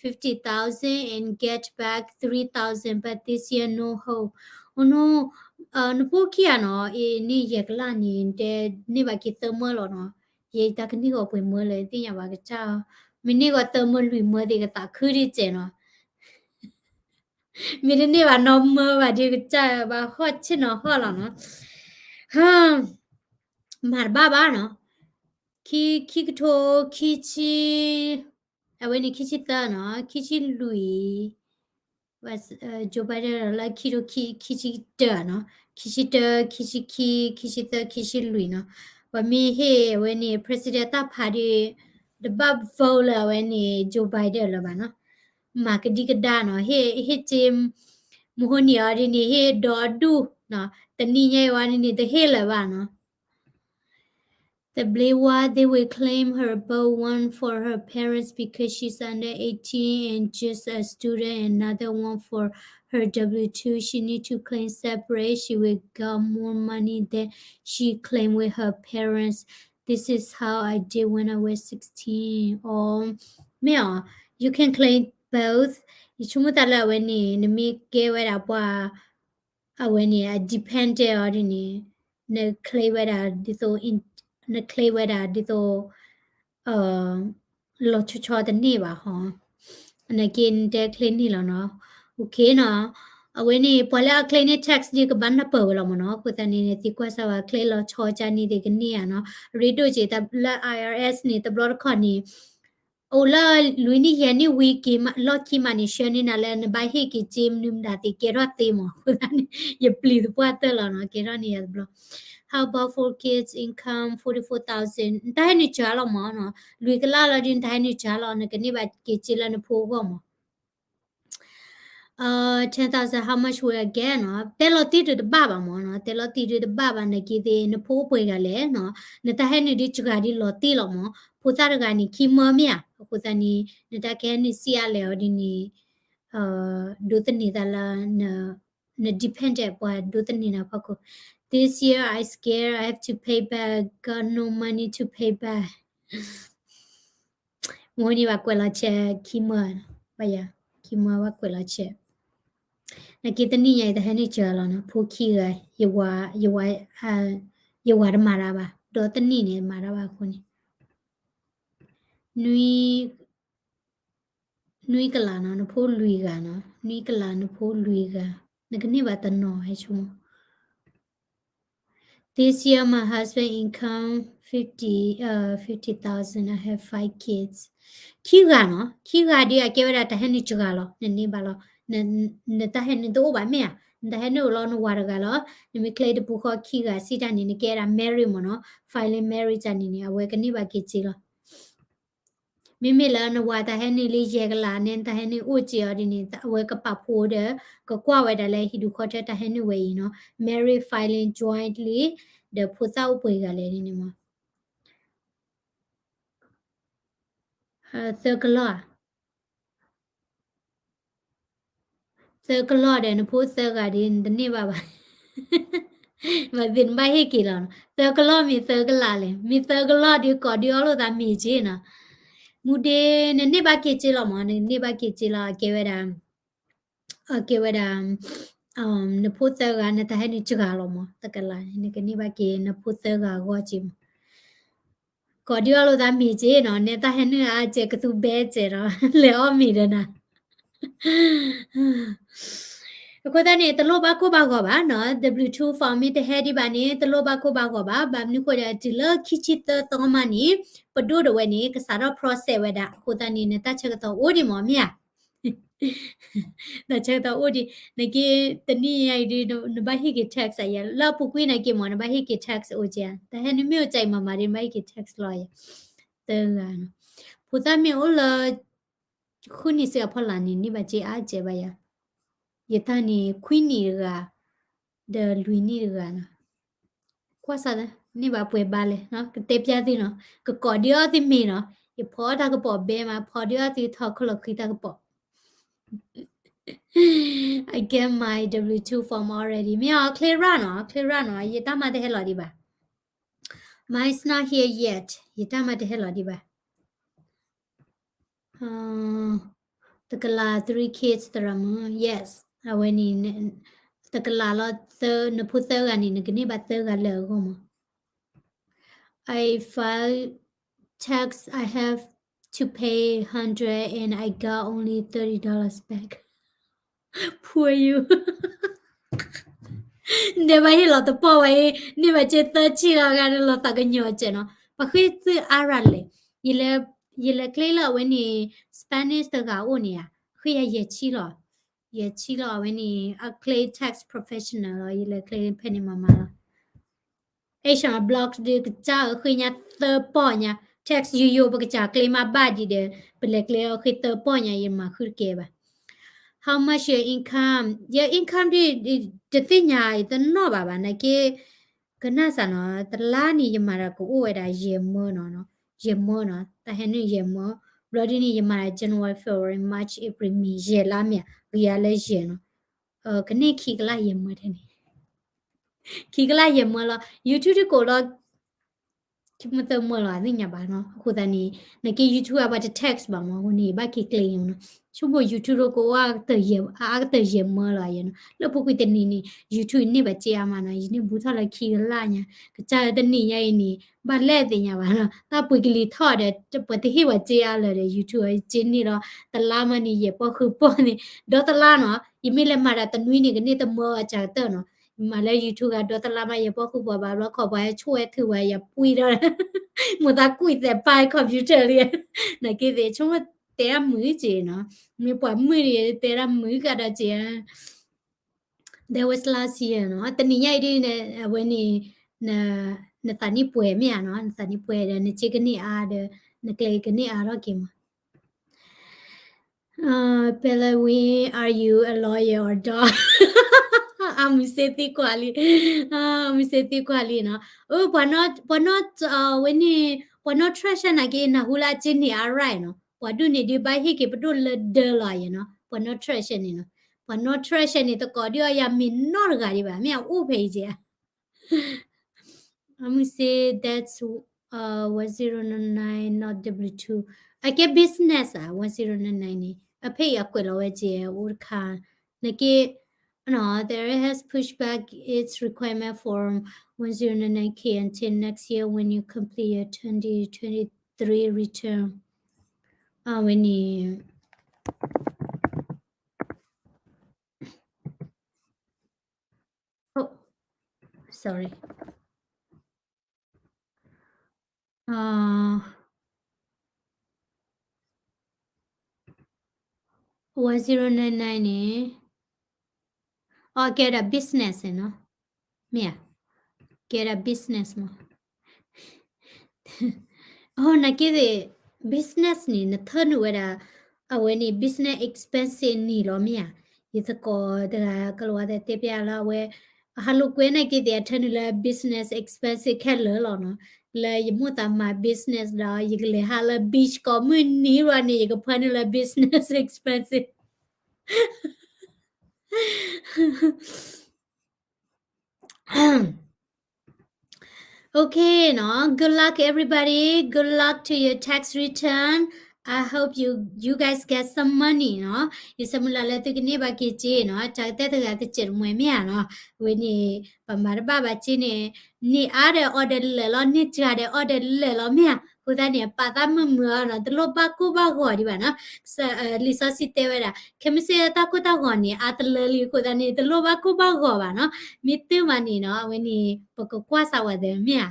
fifty thousand and get back three thousand, but this year no hope. အိၣ်နီၤ, နဖိခံဂၤနီၤ, အ့ၣ် န့ၢ်ယဲၢ်ကလးန့ၣ် တဲန့ၢ်ဘၣ်က့ၤသၢမၢလီၤနီၤ. ယဲတၢ်ကန့ၢ်ဂီၤပှဲၤမၢလၢသ့ၣ်ညါဘၣ်ကစၢ်, မ့ၢ်န့ၢ်ဂီၤသၢမၢလွံၢ်မၢသ့ၣ်ကသးခုဒ်စဲးနီၤ. မ့ၢ်တန့ၢ်ဘၣ်နီတမၢဘၣ်ဒီးကစၢ်ဘၣ်ဟီၣ်ဆ့ၣ်နီၤဟီၣ်လီၤနီၤ. မၤတဘၣ်ဘၣ်နီၤ. ခံ, ခံကထိခံဆံ, အဝဲန့ၣ်ခံဆံသၢနီၤ, ခံဆံလွံၢ်, Joe Biden လၢခံထိခံ, ခံဆံတၢနီၤ, ခံဆံတၢ, ခံဆံခံ, ခံဆံသၢ, ခံဆံလွံၢ်နီၤ. ပှၤမ့ၢ်ဟ့ၣ်အဝဲန့ၣ် president တၢ်ဖးဒီး တဘၣ် vote လၢအဝဲန့ၣ် Joe Biden လၢၤဘၣ်နီၤ. မၤကဒံကဒါနီၤ, ဟ့ၣ်, ဟ့ၣ်စ့ မဟိန့ၣ်အီၤဒ်န့ၣ် ဟ့ၣ်ဒီဒူၣ်နီၤ, တနံၤညါအံၤဝဲန့ၣ် တဟ့ၣ်လၢၤဘၣ်နီၤ. The Black Wall, they will claim her both, one for her parents because she's under eighteen and just a student, and another one for her W two. She need to claim separate. She will got more money than she claim with her parents. This is how I did when I was sixteen. Or မ့ၢ်အီၤ you can claim both. ယဆိကမိၣ်သးလၢအဝဲန့ၣ် နမ့ၢ်ကဲဝဲဒၣ်ပှၤ အဝဲန့ၣ် အ dependent အီၤဒ်န့ၣ် န claim ဝဲဒၣ်ဒ်သိး န claim ဝဲဒၣ်ဒ်သိး လီၤဆီဆီတန့ၢ်ဘၣ်ဟီ, နာ်က့နတဲ claim န့ၢ်လီၤနီၤ. Okay နီၤ, အဝဲန့ၣ် ပှၤလၢအ claim န့ၢ် tax ဒ်ကဘၣ်နၢ်ပၢၢ်ဝဲလီၤမ့ၢ်နီၤ. အဃိသတးန့ၣ် နသံကွၢ်စၢ်ဝဲ claim လီၤဆီကၢ်န့ၣ်သ့ၣ်ကန့ၢ်ဧါနီၤ. ရ့ဒိၣ်က့ၤတၢ်လၢ I R S န့ၣ် တဘျီတခီၣ်န့ၣ် အိၣ်လၢလွံၢ်နံၣ်ယဲၢ်နံၣ်ဝံၤက့ၤလီၢ်ခံမးန့ၣ် ဆှၢန့ၢ်နၤလၢနဘၣ်ဟ့ၣ်က့ၤစ့မနုၤမတၤသ့ၣ် ကဲထီၣ်သ့မး. အဃိသတးန့ၣ် ယပျံၤသပှၢ်တၢၢ်လီၤနီၤ, ကဲထီၣ်န့ၢ်ယၤတဘျီ. How about four kids income forty-four thousand? နတၢ်ဟဲနုာ်စှၤလီၤမးနီၤ, လွံၢ်ကလးလီၤဒီး နတၢ်ဟဲနုာ်စှၤလီၤ, နကန့ၢ်ဘၣ်က့ၤစ့လၢနဖိအဂီၢ်မး. Uh, ten thousand, how much will I get နီၤ, တဲလီၤတံၢ်ဒုးတဘၣ်ဘၣ်မးနီၤ, တဲလီၤတံၢ်ဒုးတဘၣ်ဘၣ် နာ်က့သ့ၣ် နဖိအိၣ်ပှဲၤဂၤလဲၣ်နီၤ, နတၢ်ဟဲနုာ်ဒ်စှၤဒ်လီၤတံၢ်လီၤမး, ဖိသၣ်တဂၤန့ၣ် ခံမၢမ့ၢ်ဧါ, အဃိသတးန့ၣ် နတၢ်ကဟဲနုာ်စ့အါလဲၣ်အီၤဒ်န့ၣ် ဒိးသန့ၤသးလၢ န dependent ပှၤဒိးသန့ၤနၤဖီခိၣ်. This year I scared I have to pay back, got no money to pay back. မဟိန့ၣ်ဘၣ်ကွဲးလီၤဆဲးခံမၢ, ဘၣ်ယၤ, ခံမၢဘၣ်ကွဲးလီၤဆဲး. နာ်က့တနံၣ်ညါအံၤတဟဲနုာ်စှၤလီၤနီၤ, ဖိခံဂၤ, ယဝၤ, ယဝၤတမၤတၢ်ဘၣ်, ဒိးသန့ၤန့ၣ်မၤတၢ်ဘၣ်အဃိန့ၣ် နွံ, နွံကလးနီၤ, နဖိလွံၢ်ဂၤနီၤ, နွံကလးနဖိလွံၢ်ဂၤ, နကန့ၢ်ဘၣ်တနီၤဟဲဆိကမိၣ်. This year my husband income fifty, uh, fifty thousand, I have five kids. ခံဂၤနီၤ, ခံဂၤဒီးအကဲဝဲဒၣ်တၢ်ဟဲနုာ်စှၤလီၤ, နန့ၢ်ဘၣ်လီၤ, နတၢ်ဟဲနုာ်တအိၣ်ဘၣ်မ့ၢ်ဧါ, နတၢ်ဟဲနုာ်အိၣ်လီၤနဝၤတဂၤလီၤ, နမ့ၢ် claim တပူၤဃီခံဂၤစံးတၢ်န့ၣ် နကဲဒၣ် married မးနီၤ, filing marriage န့ၣ်န့ၣ် အဝဲကန့ၢ်ဘၣ်က့ၤစ့လီၤ. မ့မ့ၢ်လၢနဝၤတၢ်ဟဲနုာ်လၢယဲၢ်ကလးန့ၣ် တၢ်ဟဲနုာ်အိၣ်စ့အီၤဒ်န့ၣ် အဝဲကပာ်ဖှိၣ်ဒီး ကကွၢ်ဝဲဒၣ်လၢဟံၣ်ဒူၣ်ခီၣ်ထၢၣ်တၢ်ဟဲနုာ်ဝဲအံၤနီၤ, married filing jointly ဒီးဖိသၣ်အိၣ်ပှဲၤဂၤလဲၣ်န့ၣ်မး. သၢကလီၢ်ဧါ, သၢကလီၢ်ဒီး နဖိသၢဂၤဒီး နတန့ၢ်ဘၣ်ဘၣ်, ဘၣ်သ့ၣ်နဘၣ်ဟ့ၣ်က့ၤလီၤနီၤ, သၢကလီၢ်မ့ၢ်သၢကလးလဲၣ်, မ့ၢ်သၢကလီၢ်ဒီး ကိးဒုးအီလိာ်သးမ့ၢ်က့နီၤ, မူဒ့ နန့ၢ်ဘၣ်က့ၤစ့လီၤမး, နန့ၢ်ဘၣ်က့ၤစ့လီၤ, အကဲဝဲဒၣ် အကဲဝဲဒၣ် နဖိသၢဂၤ နတၢ်ဟဲနုာ်စှၤလီၤမး, တကလးန့ၣ် နကန့ၢ်ဘၣ်က့ၤနဖိသၢဂၤအဂီၢ်က့မး. ကိးဒုးအီလိာ်သးမ့ၢ်က့နီၤ, နတၢ်ဟဲနုာ်အါစဲးကသူဘဲစဲးဒီး လဲၤအီၣ်မ့ၤဒီးနၤ. အဃိသတးန့ၣ် တလိၣ်ဘၣ်ကိၢ်ဘၣ်ဂီၤဘၣ်နီၤ, W two form မ့ၢ်တဟဲဒံးဘၣ်န့ၣ် တလိၣ်ဘၣ်ကိၢ်ဘၣ်ဂီၤဘၣ်, ဘၣ်မနုၤဃိဒီး တုၤလၢခံဆံသၢသီမးန့ၣ် ပဒိၣ်ဒဝဲန့ၣ် ကစးထီၣ် process ဝဲဒၣ်, အဃိသတးန့ၣ် နတၢ်ဆၢကတီၢ်အိၣ်ဒံးမး မ့ၢ်ဧါ, တၢ်ဆၢကတီၢ်အိၣ်ဒံး, နက့ တနံၣ်ညါအံၤဒ် နဘၣ်ဟ့ၣ်က့ၤ tax အယဲ လၢအပူၤကွံာ်နက့မး နဘၣ်ဟ့ၣ်က့ၤ tax အိၣ်ကဲ, တၢ်ဟဲနမ့ၢ်အိၣ်ကဲအံၤမးမးဒ် နဘၣ်ဟ့ၣ်က့ၤ tax လီၤယဲ, တဂၤနီၤ, ဖိသၣ်မ့ၢ်အိၣ်လၢ ဃုနံၣ်စ့ၢ်အဖီလာ်န့ၣ် န့ၢ်ဘၣ်စ့အါကဲဘၣ်ယၤ, ယတၢ်န့ၣ် ခွံနံၣ်တဂၤ, ဒီးလွံၢ်နံၣ်တဂၤနီၤ, ကွၢ်စး န့ၢ်ဘၣ်ပှဲၤဘါလဲၣ်, ကတဲပျၢ်သုနီၤ, ကကိးဒုးအီၣ်သုမ့ၤနီၤ, ယဖီအီၣ်တၢ်ကပီၤဘဲမး ဖီဒုးအီၣ်သုထီခိၣ်လီၤဃံတၢ်ကပီၤ I get my W two form already. မ့ၢ်အီၤ clear နီၤ, clear နီၤ, ယတၢ်မၤတဟဲလီၤဒံးဘၣ်. Mine is not here yet. ယတၢ်မၤတဟဲလီၤဒံးဘၣ်. တကလး three kids သရၣ်မုၣ်, yes. အဝဲန့ၣ် တကလးလီၤ, နဖိသၢဂၤန့ၣ် နကန့ၢ်ဘၣ်သၢဂၤလၢအဂီၢ်မး. I file tax, I have to pay hundred and I got only thirty dollars back. Poor you. နဘၣ်ဟ့ၣ်လီၤတပီၢ်ဝဲအံၤ န့ၢ်ဘၣ်စ့သၢဆံလီၤဂၤန့ၣ် လီၤသးကညီၤစဲးနီၤ. ပှၤဃ့ၢ်သုအါရၤလဲၣ်. ယလဲၤကျဲလၢအဝဲန့ၣ် Spanish တဂၤအိၣ်န့ၣ်ဧါ, ဃ့ၢ်ယၤယဲၢ်ဆံလီၤ. ယဲၢ်ဆံလီၤ အဝဲန့ၣ် အကျဲ tax professional လီၤ. ယလဲၤကျဲဖဲန့ၣ်မၤမၤလီၤ. Asian block ဒုးကစၢ်အဃ့ၢ်ညါသၢပီၢ်ညါ, tax ယိယိ ပကစၢ်ကျဲမးဘၣ်ဒံးဒီး ပလဲၤကျဲအဃ့ၢ်သၢပီၢ်ညါ ယမၤဃုတကဲဘၣ်. How much your income? Your income ဒ် တသ့ၣ်ညါ တနီၣ်ဘၣ်ဘၣ် နာ်က့ ကနၣ်စးနီၤ, တလါန့ၣ် ယမၤတၢ်ကအိၣ်ဝဲဒၣ်ယဲၢ်မၢနီၤ, ယဲၢ်မၢနီၤ, တၢ်ဟဲနုာ်ယဲၢ်မၢ, ဘျီဒ်န့ၣ် ယမၤတၢ် January, February, March, April, May ယဲၢ်လါမ့ၢ်ဧါ, ဂ့ၤအါလၢယဲၢ်နီၤ, ကန့ၢ်ခံကလးယဲၢ်မၢထဲန့ၣ် ခံကလးယဲၢ်မၢလီၤ. YouTube တကိးလီၤ ခံမၢသၢမၢလီၤ အသ့ၣ်ညါဘၣ်နီၤ. အဃိသတးန့ၣ် နာ်က့ YouTube အပှၤတ tax ဘၣ်မး အဃိန့ၣ် ဘၣ်က့ၤကျဲအံၤနီၤ. ဆိကမိၣ် YouTube တကိးအါကတၢၢ်ယဲၢ်မၢလီၤယဲၢ်နီၤ. လၢပူၤကွံာ်တနံၤန့ၣ် YouTube န့ၢ်ဘၣ်စ့အါမးနီၤ, ယန့ၢ်ဘူးထီၣ်လၢခံကလးညါ, ကစၢ်တနံၤညါအံၤန့ၣ် ဘၣ်လဲၣ်သ့ၣ်ညါဘၣ်နီၤ. တၢ်ပှ့ၤကလံၤထီၣ်ဒီး ပှၤတဟ့ၣ်ဝဲစ့အါလၢၤဒီး YouTube စ့န့ၢ်လီၤ တလါမးန့ၣ် ယဲၢ်ပီၢ်ဃုပီၢ်န့ၣ် ဒီတလါနီၤ. ယမ့ၢ်လဲၤမၤတၢ်တနွံန့ၣ် ကန့ၢ်တမၢအစှၤကတၢၢ်နီၤ. ယမၤလၢ YouTube ဂၤ ဒီတလါမး ယဲၢ်ပီၢ်ဃုပီၢ်ဘၣ် ဘျီခီပှၤဟဲဆိၣ်ဝဲထုးဝဲ ယပှံၢ်ဒီး မိၢ်သးကွံာ်သဲးပာ် computer လံ. နာ်က့သ့ၣ် ဆိကမိၣ်တဲဒၣ်မုာ်က့နီၤ. မ့ၢ်ပှၤမုာ်န့ၣ် တဲဒၣ်မုာ်ကဒီးက့ That was last year နီၤ. တနံၤညါအံၤဒ်န့ၣ် အဝဲန့ၣ် နသးနံၣ်ပှဲၤမ့ၢ်ဧါနီၤ, နသးနံၣ်ပှဲၤဒီး နစ့ကန့ၢ်အါဒီး နကျဲကန့ၢ်အါထီၣ်က့ၤမး. ပလဲဝံ are you a lawyer or dog? အမုၢ်စ့သံကွၢ်လံ, အမုၢ်စ့သံကွၢ်လံနီၤ. ပှၤနီၢ် ပှၤနီၢ် ဝဲန့ၣ် ပှၤနီၢ် trash နာ်က့ နၢ်ဟူလၢအစ့န့ၢ်အါ right နီၤ. ပှၤဒိၣ်န့ၣ်ဒုးဘၣ်ဟ့ၣ်က့ၤပဒိၣ်လၢဒၢလီၤယဲၢ်နီၤ. ပှၤနီၢ် trash န့ၣ်နီၤ. ပှၤနီၢ် trash န့ၣ် တကိးဒုးအီၤယၤမ့ၢ်နီတဂၤဒံးဘၣ်, မ့ၢ်အအိၣ်ဖဲအံၤက့ဧါ. အမုၢ်စ့ that's one zero nine nine, not W two. အကဲ business ဧါ one zero nine nine န့ၣ် အဖဲအံၤအကွဲးလီၤဝဲက့ အိၣ်တခါ နက့ no, the I R S has pushed back its requirement for one zero nine nine K until next year when you complete your twenty twenty-three return. အဝဲန့ၣ် Oh, sorry. Uh, one zero nine nine န့ၣ် အကဲဒၣ် business နီၤ, မ့ၢ်ဧါ, ကဲဒၣ် business မး. အနာ်က့သ့ၣ် business န့ၣ် နထၢနုာ်ဝဲဒၣ် အဝဲန့ၣ် business expense န့ၣ်လီၤ မ့ၢ်ဧါ. ယသကိးတဂၤကလီၤဝါတဲပျးလၢအဝဲ အဟးလိာ်ကွဲနာ်က့သ့ၣ် အထၢနုာ်လၢ business expense ခဲလၢာ်လီၤနီၤ. လၢယမိၣ်သးမၤ business ဒီး ယကလဲၤဟးလၢ beach ကိးမုၢ်နံၤဘၣ်န့ၣ် ယကဖၢနုာ်လၢ business expense. Okay နီၤ, good luck everybody, good luck to your tax return. I hope you you guys get some money နီၤ. ယဆၢမုၢ်လၢ်လၢသုကန့ၢ်ဘၣ်က့ၤစ့နီၤ, တၢ်ကတဲတဂၤတစဲးတမှဲၤမ့ၢ်ဧါနီၤ. ဝဲန့ၣ် ပမၤတဘၣ်ဘၣ်စ့န့ၣ် န့ၢ်အါဒီးအီၤဒီးလၢာ်လီၤ, န့ၢ်စှၤဒီးအီၤဒီးလၢာ်လီၤမ့ၢ်ဧါ. အဃိသတးန့ၣ် အပာ်သးမုာ်မုာ်အီၤနီၤ, တလိၣ်ဘၣ်ကိၢ်ဘၣ်ဂီၤဒံးဘၣ်နီၤ. လံာ်စီဆှံတဲဝဲဒၣ် ခဲမုၢ်ဆ့ၣ်တၢ်ကိၢ်တၢ်ဂီၤန့ၣ် အါတလၢလံအဃိသတးန့ၣ် တလိၣ်ဘၣ်ကိၢ်ဘၣ်ဂီၤဘၣ်နီၤ. မ့ၢ်တုၤမးန့ၣ်နီၤ အဝဲန့ၣ် ပကကွၢ်စးဝဲသ့မ့ၢ်ဧါ.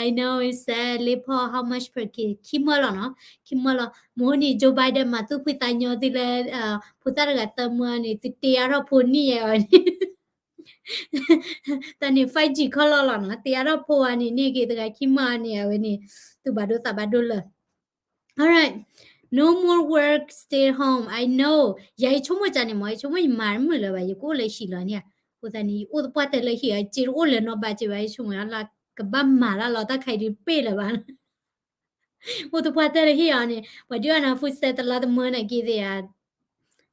I know it's sad, လ့ဖီ how much per kid ခံမၢလီၤနီၤ, ခံမၢလီၤ. မဟိန့ၣ် Joe Biden မၤသူၣ်ဖှံသးညီသုလၢ ဖိသၣ်တဂၤသၢမၢန့ၣ် သုတ့အါထီၣ်ဖိနံၣ်ယဲအီၤန့ၣ် တၢ်န့ၣ် five G ခီလီၤလီၤနီၤ, တ့အါထီၣ်ဖိအီၤန့ၣ် န့ၢ်က့ၤတဂၤခံမၢန့ၣ် အဝဲန့ၣ် သူၣ်ဘၣ်ဒိသးဘၣ်ဒိလၢ All right, no more work, stay home. I know. ယၤယဆိကမိၣ်ကန့ၣ်မ့ၢ် ယဆိကမိၣ်ယမၤတမုာ်လၢၤဘၣ်, ယကအိၣ်လၢဟံၣ်လီၤန့ၣ်. အဃိသတးန့ၣ် ယအိၣ်သပှၢ်တၢၢ်လၢဟံၣ်အီၤ, ယစ့တအိၣ်လၢၤနီတဘ့ၣ်က့ဘၣ်, ယဆိကမိၣ်လၢကဘၣ်မၤတၢ်လီၤတၢ်ခါအံၤဒုးပ့ၢ်လၢၤဘၣ်. အိၣ်သပှၢ်တၢၢ်လၢဟံၣ်အီၤန့ၣ် ပှၤဒုးအီၣ်နၤ food stamp တလါတမၢန့ၣ်က့သ့ၣ်ဧါ,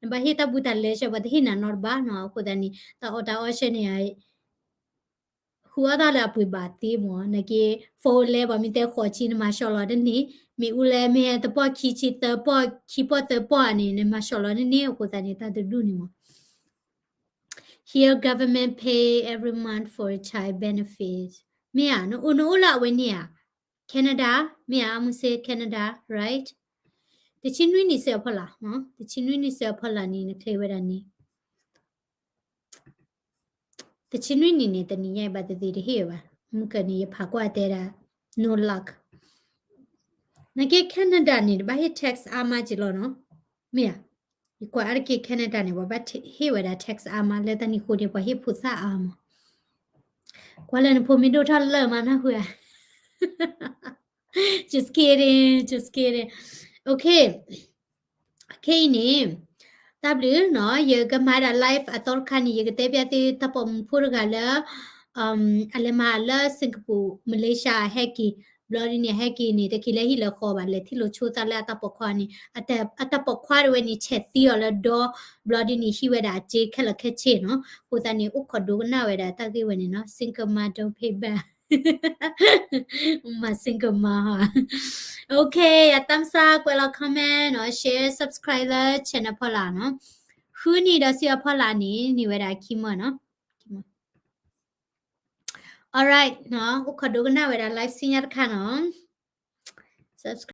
နဘၣ်ဟ့ၣ်တၢ်ဘူးတၢ်လဲဆၢ ပှၤတဟ့ၣ်နၤနီတဘ့ၣ်နီၤ. အဃိသတးန့ၣ် တၢ်အီၣ်တၢ်အီဆၢန့ၣ် ဃုအီၣ်တၢ်လၢအပှ့ၤဘၣ်သ့မ့ၢ် နက့ phone လဲ ပှၤမ့ၢ်တဲဃိးဆံ နမၤဆှီလီၤတန့ၢ်, မ့ၢ်အူလဲ မ့ၢ်ဟဲတပီၢ်ခံဆံသၢပီၢ် ခံပီၢ်သၢပီၢ်န့ၣ် နမၤဆှီလီၤတန့ၢ်. အဃိသတးန့ၣ် တၢ်တဒူၣ်န့ၣ်မ့ၢ် Here government pay every month for child benefit. မ့ၢ်ဧါ, နအိၣ် နအိၣ်လၢအဝဲန့ၣ်ဧါ, Canada, မ့ၢ်ဧါ, အမုၢ်စ့ Canada, right? တဆံနွံနံၣ်စ့ၢ်အဖီလာ်, တဆံနွံနံၣ်စ့ၢ်အဖီလာ်န့ၣ် နချ့ဝဲဒၣ်န့ၣ် တဆံနွံနံၣ်န့ၣ် တနံၤညါအံၤဘၣ်သ့ၣ်သ့ၣ်တဟ့ၣ်ဝဲဘၣ်. မုၢ်ကနံၤယဖးကွၢ်တဲဒၣ် no luck. နက့ Canada န့ၣ် တဘၣ်ဟ့ၣ် tax အါမးက့လီၤနီၤ. မ့ၢ်ဧါ, ယကွၢ်အါတက့ၢ် Canada န့ၣ် ပှၤဘၣ်ဟ့ၣ်ဝဲဒၣ် tax အါမး လၢတၢ်နံၤဃိန့ၣ် ပှၤဟ့ၣ်ဖိသၣ်အါမး. ကွၢ်လၢနဖိမ့ၢ်ဒိၣ်ထီၣ်လၢာ်မးနၢ်ဟူဧါ. Just kidding, just kidding. Okay. ခဲအံၤန့ၣ် တၢ်ဘျုးနီၤ ယကမၤဒၣ် live အသီတခါန့ၣ် ယကတဲပျးသုတၢ်ပိာ်မုၣ်ဖိတဂၤလၢ အလဲၤမၤလၢ Singapore Malaysia အဟဲက့ၤ ဘျီဒ်န့ၣ် အဟဲက့ၤန့ၣ် တက့ၤလၢဟံၣ်လၢဃီဘၣ် လဲၤထံၣ်လိာ်ဆိသးလၢအတၢ်ပိာ်ခွါန့ၣ် အတၢ်ပိာ်ခွါတဝဲန့ၣ် ဆဲးသံအီၤလၢဒီ ဘျီဒ်န့ၣ် ဟံးဝဲဒၣ်အစ့ခဲလၢာ်ခဲဆ့နီၤ. အဃိသတးန့ၣ် အိၣ်ခိးဒိကနၣ်ဝဲဒၣ်တၢ်ဂ့ၢ်ဝဲန့ၣ်နီၤ single mom don't pay back မၤ single mom ဟီ Okay, ယတၢ်မစၢ်ကွဲးလီၤ comment နီၤ share subscribe လၢ channel ဖီလာ်နီၤ. ဃုနံၣ်ဒီးဆံအဖီလာ်န့ၣ် န့ၢ်ဝဲဒၣ်ခံမၢနီၤ. Alright နီၤ အိၣ်ခိးဒိကနၣ်ဝဲဒၣ် live စံညါတခါနီၤ subscribe